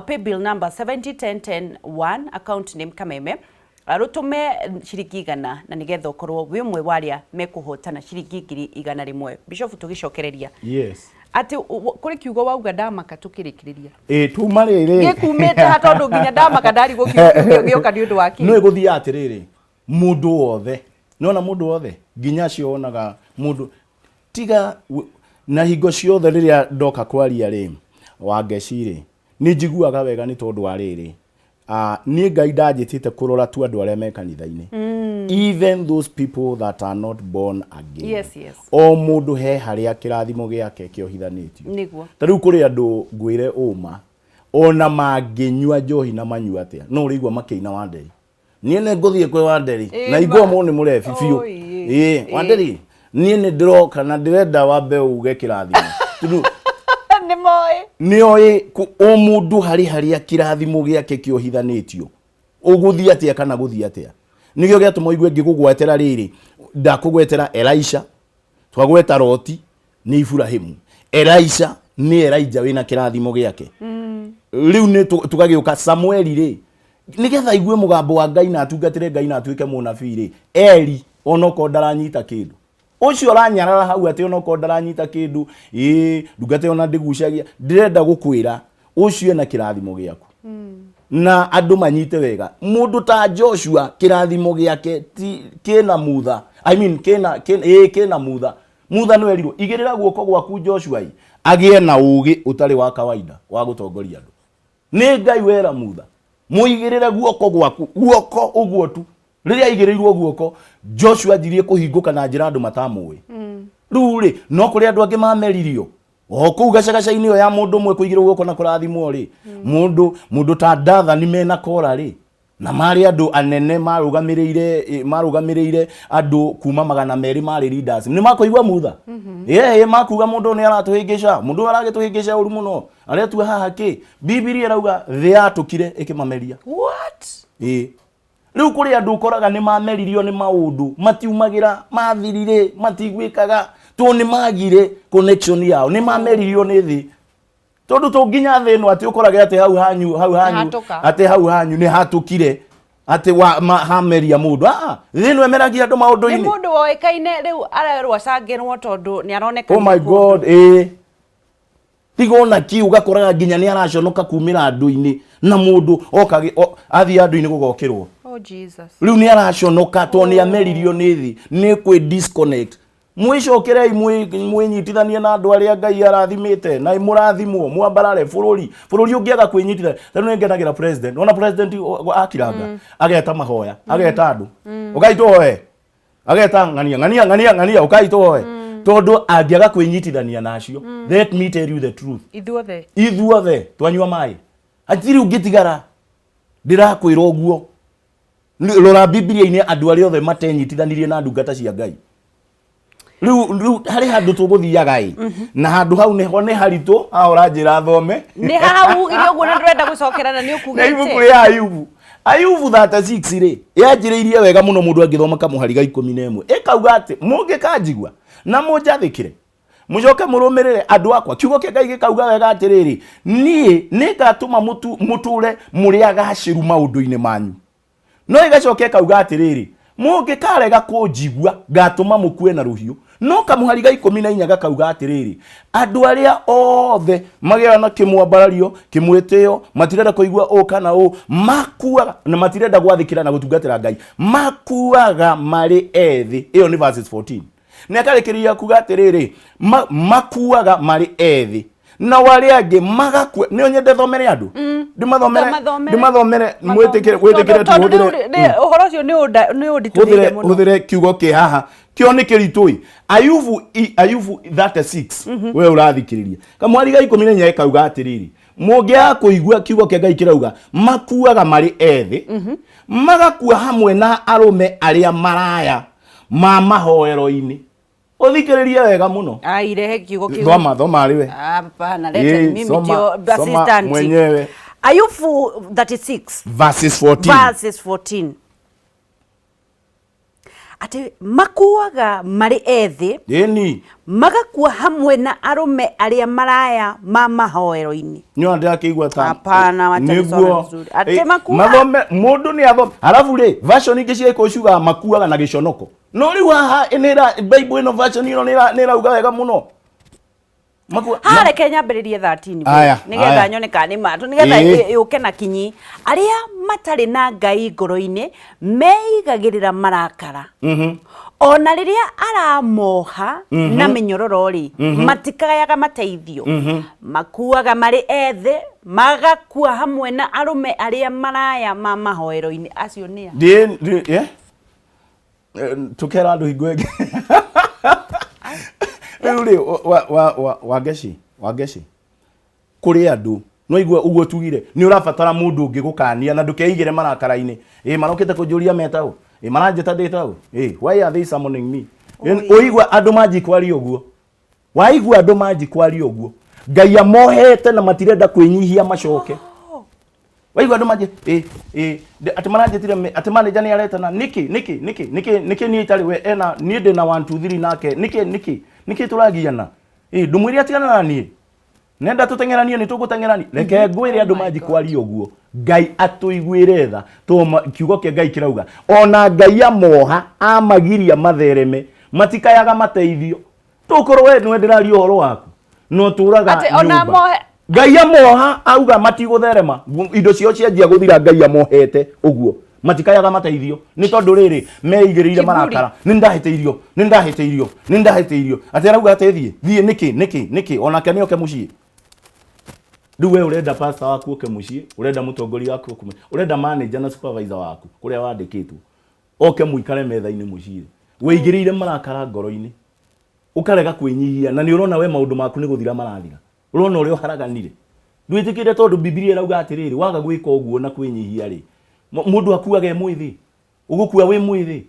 Paybill number 70101 account name Kameme rũtũme ciringi 100 na nĩgetha ũkorwo wĩ ũmwe wa arĩa mekũhotana ciringi 100,000. Bishop tũgĩcokereria Yes. Atĩ kũrĩ kiugo wauga ndamaka tũkĩrĩkĩrĩria. Ĩ tuma rĩrĩ. Gĩkumĩte ha tondũ nginya ndamaka ndarigwo kiugo kĩu gĩoka nĩ ũndũ wa kĩ. Nĩ gũthiaga atĩrĩrĩ, mũndũ wothe, nĩwona mũndũ wothe, nginya acio wonaga mũndũ, tiga na hingo ciothe rĩrĩa ndoka kwaria rĩ, Wangeci rĩ, nĩ njiguaga wega nĩ tondũ wa rĩrĩ, niĩ Ngai ndanjĩtĩte kũrora tu andũ arĩa me kanitha-inĩ. Even those people that are not born again. Yes, yes. O mũndũ he harĩa kĩrathimo gĩake kĩohithanĩtio. Nĩguo. Ta rĩu kũrĩ andũ ngwĩre ũma, ona mangĩnyua njohi na manyua atĩa, no ũrĩigua makĩina Wanderi. Niĩ nĩ ngũthiĩ kwĩ Wanderi. Ĩĩ, Na igua mo nĩ mũrebi biũ. Oi, ĩĩ. Ĩĩ, Ĩĩ. Wanderi, niĩ nĩ ndĩroka na ndĩrenda wambe uge kĩrathimo. Tondũ Nĩ moĩ. nĩ oĩ o mũndũ harĩ harĩa kĩrathimo gĩake kĩohithanĩtio. Ũgũthiĩ atĩa kana gũthiĩ atĩa. Nĩkĩo gĩatũma ũigue ngĩgũgwetera rĩrĩ, ndakũgwetera Elisha, twagweta Loti nĩ Iburahimu. Elisha nĩ Elijah wĩna kĩrathimo gĩake. Rĩu nĩ tũgagĩũka Samueli rĩ, nĩgetha aigue mũgambo wa Ngai na atungatĩre Ngai na atuĩke mũnabii rĩ, Eli onokorwo ndaranyita kĩndũ. Ũcio ũranyarara hau atĩ onokorwo ndaranyita kĩndũ, ĩĩ ndungata ĩyo ona ndĩgucagia, ndĩrenda gũkwĩra ũcio ena kĩrathimo gĩaku. Na andũ manyite wega, mũndũ ta Joshua kĩrathimo gĩake ti kĩna mutha, I mean kĩna, kĩna, ĩĩ kĩna mutha. Mutha nĩ werirwo igĩrĩra guoko gwaku Joshua ĩ, agĩe na ũgĩ ũtarĩ wa kawaida wa gũtongoria andũ. Nĩ Ngai wera mutha, mũigĩrĩre guoko gwaku, guoko ũguo tu. Rĩrĩa aigĩrĩirwo guoko, Joshua anjirie kũhingũka na njĩra andũ matamũĩ. Rĩu rĩ, no kũrĩ andũ angĩ mameririo o kũu gacagaca-inĩ ĩyo ya mũndũ ũmwe kũigĩrwo guoko na kũrathimwo rĩ, mũndũ ta Dathani mena Kora rĩ, na marĩ andũ anene marũgamĩrĩire andũ kuma 200 marĩ leaders, nĩ makũigua mutha. Ĩĩ, makuga mũndũ nĩ aratũhĩngĩca, mũndũ ũyũ aragĩtũhĩngĩca ũru mũno, aretua haha kĩ. Bibilia ĩrauga thĩ yatũkire ĩkĩmameria. What? Ĩĩ. Rĩu kũrĩ andũ ũkoraga nĩ mameririo nĩ maũndũ, matiumagĩra, mathirire, matiguĩkaga, tondũ nĩ magire connection yao, nĩ mameririo nĩ thĩ. Tondũ to nginya thĩ ĩno atĩ ũkorage atĩ hau hanyu, hau hanyu, Nĩhatũka. atĩ hau hanyu nĩ hatũkire, atĩ wa, ma, hameria mũndũ. Aa, thĩ ĩno ĩmeragia andũ maũndũ-inĩ. Nĩ mũndũ woĩkaine rĩu arerwo acangĩrwo tondũ nĩ aroneka Oh my nĩ kũndũ. God, ĩĩ. Tiga ona kĩ ũgakoraga nginya nĩ araconoka kumĩra andũ-inĩ na mũndũ oka athiĩ andũ-inĩ gũgokĩrwo. Oh Jesus. Rĩu nĩ araconoka tondũ nĩ ameririo nĩ thĩ, nĩ kwĩ disconnect. Mwĩcokerei mwĩnyitithanie na andũ arĩa Ngai arathimĩte na mũrathimwo mwambarare bũrũri. Bũrũri ũngĩaga kwĩnyitithania, ta rĩu nĩ ngenagĩra president. Wona president akiranga, ageta mahoya, ageta andũ. Ũkai tũhoe. Ageta ng'ania, ng'ania, ng'ania, ng'ania, ũkai tũhoe. Tondũ angĩaga kwĩnyitithania nacio, let me tell you the truth. Ithuothe. Ithuothe twanyua maĩ. Hatirĩ ũngĩtigara. Ndĩrakwĩra ũguo. Rora Bibilia-inĩ andũ arĩa othe matenyitithanirie na ndungata cia Ngai. Rĩu harĩ handũ tũgũthiaga ĩ. Na handũ hau nĩho nĩ haritũ, haha ũranjĩra thome. Nĩ haha ugire ũguo na ndũrenda gũcokera na nĩ Nĩ ibuku ũkugĩte. rĩa Ayubu. Ayubu 36 rĩ, yanjĩrĩirie wega mũno mũndũ angĩthoma kamũhari ga 11. Ĩkauga atĩ mũngĩkanjigua na mũnjathĩkĩre, mũcoke mũrũmĩrĩre andũ akwa. Kiugo kĩa Ngai gĩkauga wega atĩrĩrĩ, niĩ nĩngatũma mũtũre mũrĩ agacĩru maũndũ-inĩ manyu. No ĩgacoka ĩkauga atĩrĩrĩ, mũngĩkarega kũnjigua, ngatũma mũkue na rũhiũ. No kamũhari ga 14 gakauga atĩrĩrĩ, andũ arĩa othe magĩaga na kĩmwambarario, kĩmwĩtĩo, matirenda kũigua ũũ kana ũũ, makuaga na matirenda gwathĩkĩra na gũtungatĩra Ngai, makuaga marĩ ethĩ. Ĩyo nĩ verses 14. Na ĩkarĩkĩrĩria kuga atĩrĩrĩ, makuaga marĩ ethĩ. Nao arĩa angĩ magakua. Nĩ nyende thomere andũ? Ndĩmathomere, Mathomere. ndĩmathomere, mwĩtĩkĩre, wĩtĩkĩre tu, Tondũ hũthĩre, rĩu ũhoro ũcio nĩ ũnditũhĩire hũthĩre, mũno. hũthĩre kiugo kĩ haha. Kĩo nĩ kĩritũ ĩ. Ayubu, Ayubu 36, we ũrathikĩrĩria. Kamwari ga 14 ĩkauga atĩrĩrĩ, Mũngĩaga kũigua kiugo kĩa Ngai kĩrauga makuaga marĩ ethĩ, magakua hamwe na arũme arĩa maraya ma mahoero-inĩ. Ũthikĩrĩrie wega mũno. Ai, rehe kiugo kĩu. Thoma, thoma arĩ we. Hapana, leta Ĩĩ, mimi soma, ndio soma assistant. mwenyewe. Ayubu 36 Verses 14. verses 14 atĩ makuaga marĩ ethĩ Ĩni. magakua hamwe na arũme arĩa maraya ma mahoero-inĩ. Nĩ ndĩrakĩigua ta Hapana, wacha nisome nĩguo vizuri. Atĩ Eh, makua- mathome mũndũ nĩ athome halafu rĩ version ingĩ cia gĩkũyũ ciugaga makuaga na gĩconoko no rĩu haha nĩra bible ĩno version ĩno nĩra- nĩrauga wega mũno Makua- Ha, reke nyambĩrĩrie 13 Aya, nĩgetha aya. nyone kana nĩ ma nĩgetha Ĩĩ. yũke na kinyi. Arĩa matarĩ na Ngai ngoro-inĩ meigagĩrĩra marakara ona rĩrĩa aramoha na mĩnyororo-rĩ matikayaga mateithio makuaga marĩ ethĩ magakua hamwe na arũme arĩa maraya ma mahoero-inĩ acio nĩa Ndĩ- ndĩ- eh? Eh, tukera andũ hingo ĩngĩ rĩu rĩ wa- wa- wa- wangeci wangeci kũrĩ andũ no igua ũguo tugire nĩ ũrabatara mũndũ ũngĩ gũkania na ndũkeigĩre marakara-inĩ ĩ marokĩte kũnjũria metaũ ĩ maranjĩta ndĩtaũ ĩ why are they summoning me ũigua andũ manji kwaria ũguo waigua andũ manji kwaria ũguo ngai amohete na matirenda kwĩnyihia macoke waigua andũ manji ĩ ĩ ndĩ- atĩ maranjĩtire me- atĩ manager nĩ aretana nĩkĩ nĩkĩ nĩkĩ nĩkĩ nĩkĩ niĩ itarĩ we ena niĩ ndĩ na 1 2 3 nake nĩkĩ nĩkĩ nĩkĩ tũragiana ĩ ndũmwĩre atigana na niĩ nenda tũteng'eranie nĩ tũgũteng'erania reke ngwĩre andũ manji kwaria ũguo ngai atũiguĩre tha tondũ ma- kiugo kĩa ngai kĩrauga ona ngai amoha amagiria mathereme matikayaga mateithio tũkorwo we nĩwe ndĩraria ũhoro waku no tũraga Atĩ ona nyũmba. amohe- ngai amoha auga matigũtherema indo ciao cianjia gũthira ngai amohete ũguo matikayaga mateithio nĩ tondũ rĩrĩ meigĩrĩire Kiburi. marakara nĩ ndahĩtĩirio nĩ ndahĩtĩirio nĩ ndahĩtĩirio atĩ arauga atĩ thiĩ thiĩ nĩkĩ nĩkĩ nĩkĩ onake nĩ oke mũciĩ rĩu we ũrenda pastor waku oke mũciĩ ũrenda mũtongoria waku oke mũciĩ ũrenda manager na supervisor waku kũrĩa wandĩkĩtwo oke mũikare metha-inĩ mũciĩ wĩigĩrĩire marakara ngoro-inĩ ũkarega kwĩnyihia na nĩ ũrona we maũndũ maku nĩ gũthira marathira ũrona ũrĩa ũharaganire ndwĩtĩkĩre tondũ bibilia ĩrauga atĩrĩrĩ waga gwĩka ũguo na kwĩnyihia rĩ mũndũ akuaga e mwĩthĩ ũgũkua wĩ mwĩthĩ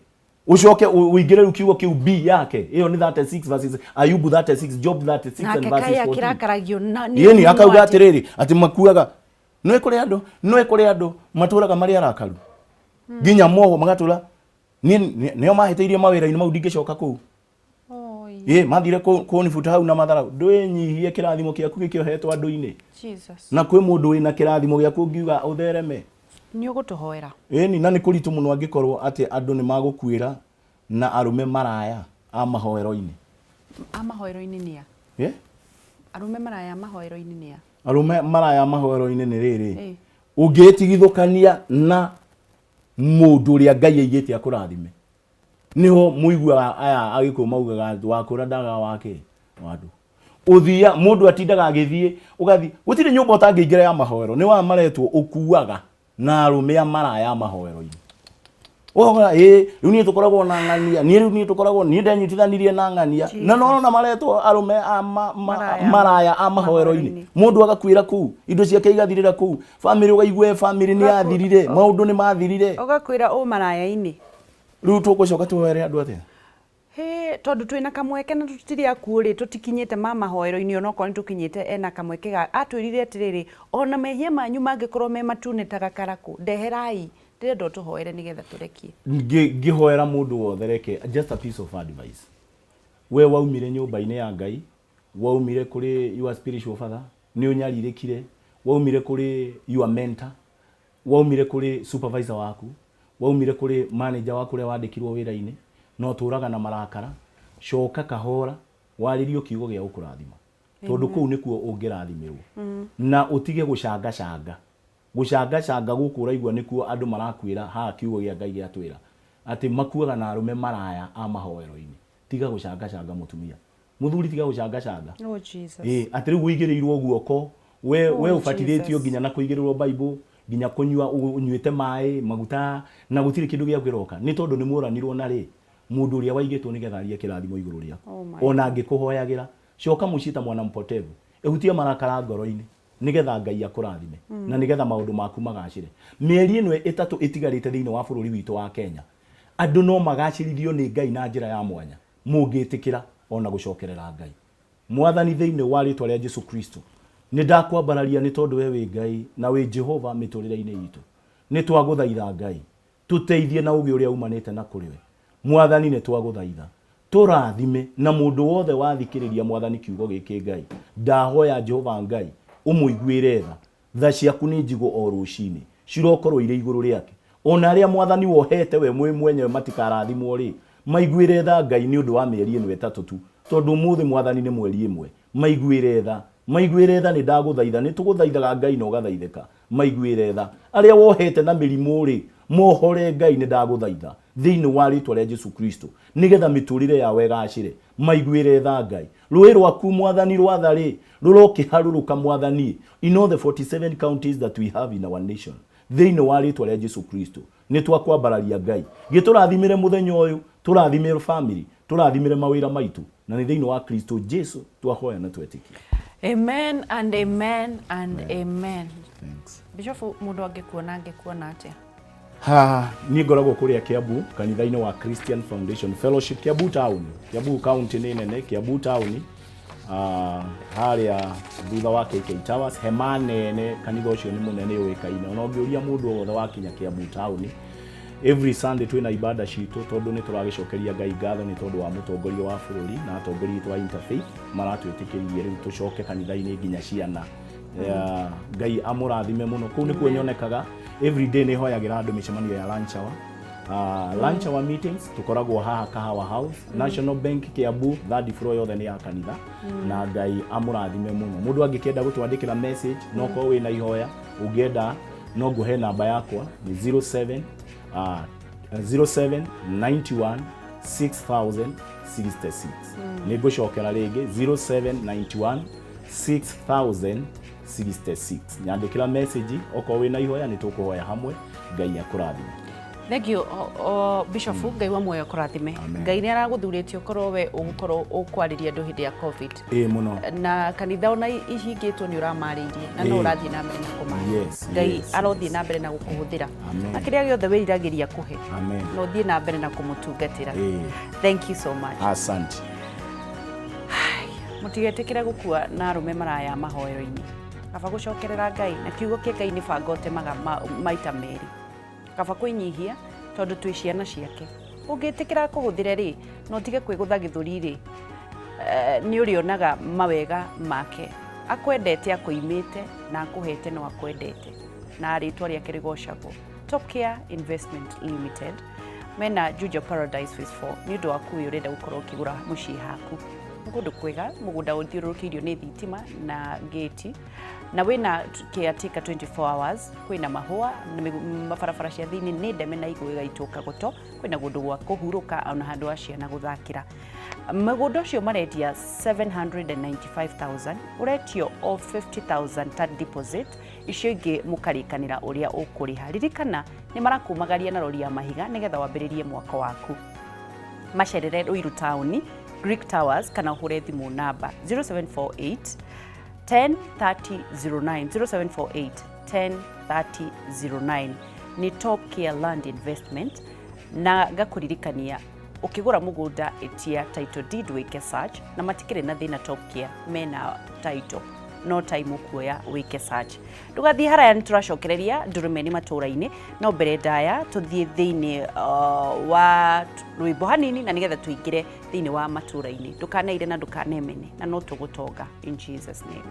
ũcoke ũingĩre rĩu kiugo kĩu b yake ĩyo nĩ 36 verses ayubu 36 job 36 nake and verses kai 14 akĩrakaragio na nĩ yeni mũno akauga atĩ- atĩrĩrĩ atĩ makuaga nĩ kũrĩ andũ nĩ kũrĩ andũ matũraga marĩ arakaru nginya moho magatũra niĩ nĩo mahĩtĩirie mawĩra-inĩ mau ndingĩcoka kũu Oi, ĩ mathire kũnibuta hau na matharaũ ndwĩnyihie kĩrathimo gĩaku gĩkĩohetwo andũ-inĩ Jesus. na kwĩ mũndũ wĩna kĩrathimo gĩaku ũngiuga ũthereme nĩ ũgũtũhoera ĩni na nĩ kũritũ mũno angĩkorwo atĩ andũ nĩ magũkuĩra na arũme maraya a mahoero-inĩ a mahoero-inĩ nĩa Ĩ? arũme maraya mahoero-inĩ nĩa arũme maraya mahoero-inĩ nĩ rĩrĩ Ĩ. ũngĩtigithũkania na mũndũ ũrĩa ngai aigĩte akũrathime niho muiguaga aya agĩkũyũ maugaga atĩ wakũra ndaga wake wandũ ũthia mũndũ atindaga agĩthiĩ ũgathiĩ gũtirĩ nyũmba ũtangĩingĩra ya mahoero nĩ wa maretwo ũkuaga na arũme a maraya mahoero-inĩ Ũgakora ĩ rĩu niĩ tũkoragwo na ng'ania niĩ rĩu niĩ tũkoragwo niĩ ndenyitithanirie na ng'ania na no na maretwo arũme a ma, ma, Maraya. maraya a mahoero-inĩ mũndũ agakuĩra kũu indo ciake igathirĩra kũu bamĩrĩ ũgaigua bamĩrĩ nĩ yathirire maũndũ nĩ mathirire ũgakwĩra ũ maraya-inĩ rĩu tũgũcoka tũhoere andũ atĩa Hĩ, tondũ twĩna kamweke na tũtirĩ akuũ rĩ tũtikinyĩte ma mahoero-inĩ onokorwo nĩ tũkinyĩte ena kamweke ga atwĩrire atĩrĩrĩ ona mehia manyu mangĩkorwo me matune ta gakarakũ ndeherai ndĩrenda ũtũhoere nĩgetha tũrekie ngĩhoera mũndũ wothe reke just a piece of advice we waumire nyũmba-inĩ ya ngai waumire kũrĩ your spiritual father nĩ ũnyarirĩkire waumire kũrĩ your mentor waumire kũrĩ supervisor waku waumire kũrĩ manager waku ũrĩa wandĩkirwo wĩra-inĩ no tũraga na marakara coka kahora warĩrio kiugo gĩa gũkũrathima tondũ kũu nĩkuo ũngĩrathimĩrwo na ũtige gũcangacanga gũcangacanga gũkũ ũraigua nĩkuo andũ marakuĩra haha kiugo gĩa ngai gĩatwĩra atĩ makuaga na arũme maraya a mahoero-inĩ tiga gũcangacanga mũtumia mũthuri tiga gũcangacanga Oh, Jesus. ĩ atĩ rĩu ũigĩrĩirwo guoko we Oh, we ũbatithĩtio Jesus. nginya na kũigĩrĩrwo bible nginya kũnyua ũnyuĩte maĩ maguta na gũtirĩ kĩndũ gĩaku kĩroka nĩ tondũ nĩ mworanirwo na rĩ mũndũ ũrĩa waigĩtwo nĩgetha arie kĩrathimo igũrũ rĩaku Oh my ona angĩkũhoyagĩra coka mũciĩ ta mwana mpotevu ehutia marakara ngoro-inĩ Nĩgetha Ngai akũrathime na nĩgetha maũndũ maku magacĩre. Mĩeri ĩno ĩtatũ ĩtigarĩte thĩinĩ wa bũrũri witũ wa Kenya, andũ no magacĩrithio nĩ Ngai na njĩra ya mwanya mũngĩtĩkĩra ona gũcokerera Ngai. Mwathani thĩinĩ wa rĩtwa rĩa Jesu Kristo, nĩ ndakwambararia nĩ tondũ we wĩ Ngai na wĩ Jehova mĩtũrĩre-inĩ itũ. Nĩ twagũthaitha Ngai, tũteithie na ũgĩ ũrĩa umanĩte na kũrĩ we. Mwathani nĩ twagũthaitha, tũrathime na mũndũ wothe wathikĩrĩria Mwathani kiugo gĩkĩ Ngai, ndahoya Jehova Ngai ũmũiguĩre tha. Tha ciaku nĩ njigũ o rũcinĩ, cirokorwo irĩ igũrũ rĩake. O na arĩa Mwathani wohete we mwĩ mwenyewe matikarathimwo-rĩ, maiguĩre tha Ngai nĩ ũndũ wa mĩeri ĩno ĩtatũ tu, tondũ ũmũthĩ Mwathani nĩ mweri ĩmwe. Maiguĩre tha. Maiguĩre tha nĩ ndagũthaitha, nĩ tũgũthaithaga Ngai na ũgathaithĩka. Maiguĩre tha. Arĩa wohete na mĩrimũ-rĩ, mohore Ngai nĩ ndagũthaitha, thĩinĩ wa rĩtwa rĩa Jesu Kristo, nĩgetha mĩtũrĩre yao ĩgacĩre. Maiguĩre tha Ngai. Rũĩ rwaku Mwathani rwa tha-rĩ, rũrokĩharũrũka Mwathani, in all the 47 counties that we have in our nation. Thĩinĩ wa rĩtwa rĩa Jesu Kristo, nĩ twakwambararia Ngai. Gĩtũrathimĩre mũthenya ũyũ, tũrathimĩre family, tũrathimĩre mawĩra maitũ, na nĩ thĩinĩ wa Kristo Jesu twahoya na twetĩkia. Amen and amen and amen. Bishop, mũndũ angĩkuona angĩkuona atĩa? Ha, niĩ ngoragwo kũrĩa Kiambu kanitha-inĩ wa Christian Foundation Fellowship Kiambu town. Kiambu county nĩ nene, Kiambu town ah, harĩa thutha wa KK Towers, hema nene, kanitha ũcio nĩ mũnene ũĩkaine. Ona ũngĩũria mũndũ o wothe wakinya Kiambu town, every Sunday twĩna ibada citũ tondũ nĩ tũragĩcokeria Ngai ngatho nĩ tondũ wa mũtongoria wa bũrũri na atongoria aitũ a interfaith maratwĩtĩkĩririe rĩu tũcoke kanitha-inĩ nginya ciana. Yeah, Ngai amũrathime mũno. Kũu nĩkuo nyonekaga every day nĩ hoyagĩra andũ mĩcemanio ya lunch hour. Lunch hour meetings tũkoragwo haha Kahawa House, National Bank Kiambu, third floor yothe nĩ ya kanitha. Na Ngai amũrathime mũno. Mũndũ angĩkĩenda gũtwandĩkĩra message, no korwo wĩna ihoya ũngĩenda no ngũhe namba yakwa nĩ 07 07 91 6066. Nĩ ngũcokera rĩngĩ 0791 6066. Nyandĩkĩra message okorwo wĩna ihoya nĩ tũkũhoya hamwe. Ngai akũrathime. Thank you o, Bishop. Ngai wa muoyo akũrathime. Ngai nĩ aragũthurĩtie ũkorwo we ũgũkorwo ũkwarĩria andũ hĩndĩ ya COVID. Ĩĩ mũno. Na kanitha ona ihingĩtwo nĩ ũramarĩirie na no ũrathiĩ na mbere na kũmarĩria. Ngai arothiĩ na mbere na gũkũhũthĩra Amen. Na kĩrĩa gĩothe wĩriragĩria kũhe Amen. na ũthiĩ na mbere na kũmũtungatĩra. Thank you so much. Asante. Mũtigetĩkĩre gũkua na arũme maraya mahoyo-inĩ. Kaba gũcokerera Ngai na kiugo kĩa Ngai nĩ banga ũtemaga maita merĩ. Kaba kwĩnyihia tondũ twĩ ciana ciake. Ũngĩtĩkĩra akũhũthĩre rĩ, na ũtige kwĩgũtha gĩthũri rĩ, nĩ ũrĩonaga mawega make. Akwendete akũimĩte na akũhete no akwendete. Na rĩtwa rĩake rĩgocagwo. Top Care Investment Limited mena Juja Paradise Phase 4 nĩ ũndũ waku wĩ ũrenda gũkorwo ũkĩgũra mũciĩ haku. Nĩ kũndũ kwega, mũgũnda ũthiũrũrũkĩirio nĩ thitima na gĩti, na wĩna caretaker 24 hours, kwĩna mahũa, na mabarabara cia thĩinĩ nĩ ndeme na igũ ĩgaitwo kagoto, kwĩna kũndũ gwa kũhurũka ona handũ ha ciana gũthakĩra. Mũgũnda ũcio marendia 795,000, ũretio o 50,000 ta deposit, icio ingĩ mũkarĩkanĩra ũrĩa ũkũrĩha. Ririkana nĩ marakumagaria na rori ya mahiga nĩgetha wambĩrĩrie mwako waku. Macerere Ruiru Town, Greek Towers kana ũhũre thimũ namba 0748 10 30 09, 0748 10 30 09. Nĩ Top Care Land Investment, na ngakũririkania ũkĩgũra mũgũnda ĩtia title deed wĩke search, na matikĩrĩ na thĩna. Top Care mena title, no time ũkuoya wĩke search. Ndũgathiĩ haraya, nĩ tũracokereria ndũrũme nĩ matũũra-inĩ, no mbere ndaya tũthiĩ thĩinĩ wa rwĩmbo hanini na nĩgetha tũingĩre thĩinĩ wa matũũra-inĩ. Ndũkaneire na ndũkanemene na no tũgũtonga in Jesus name.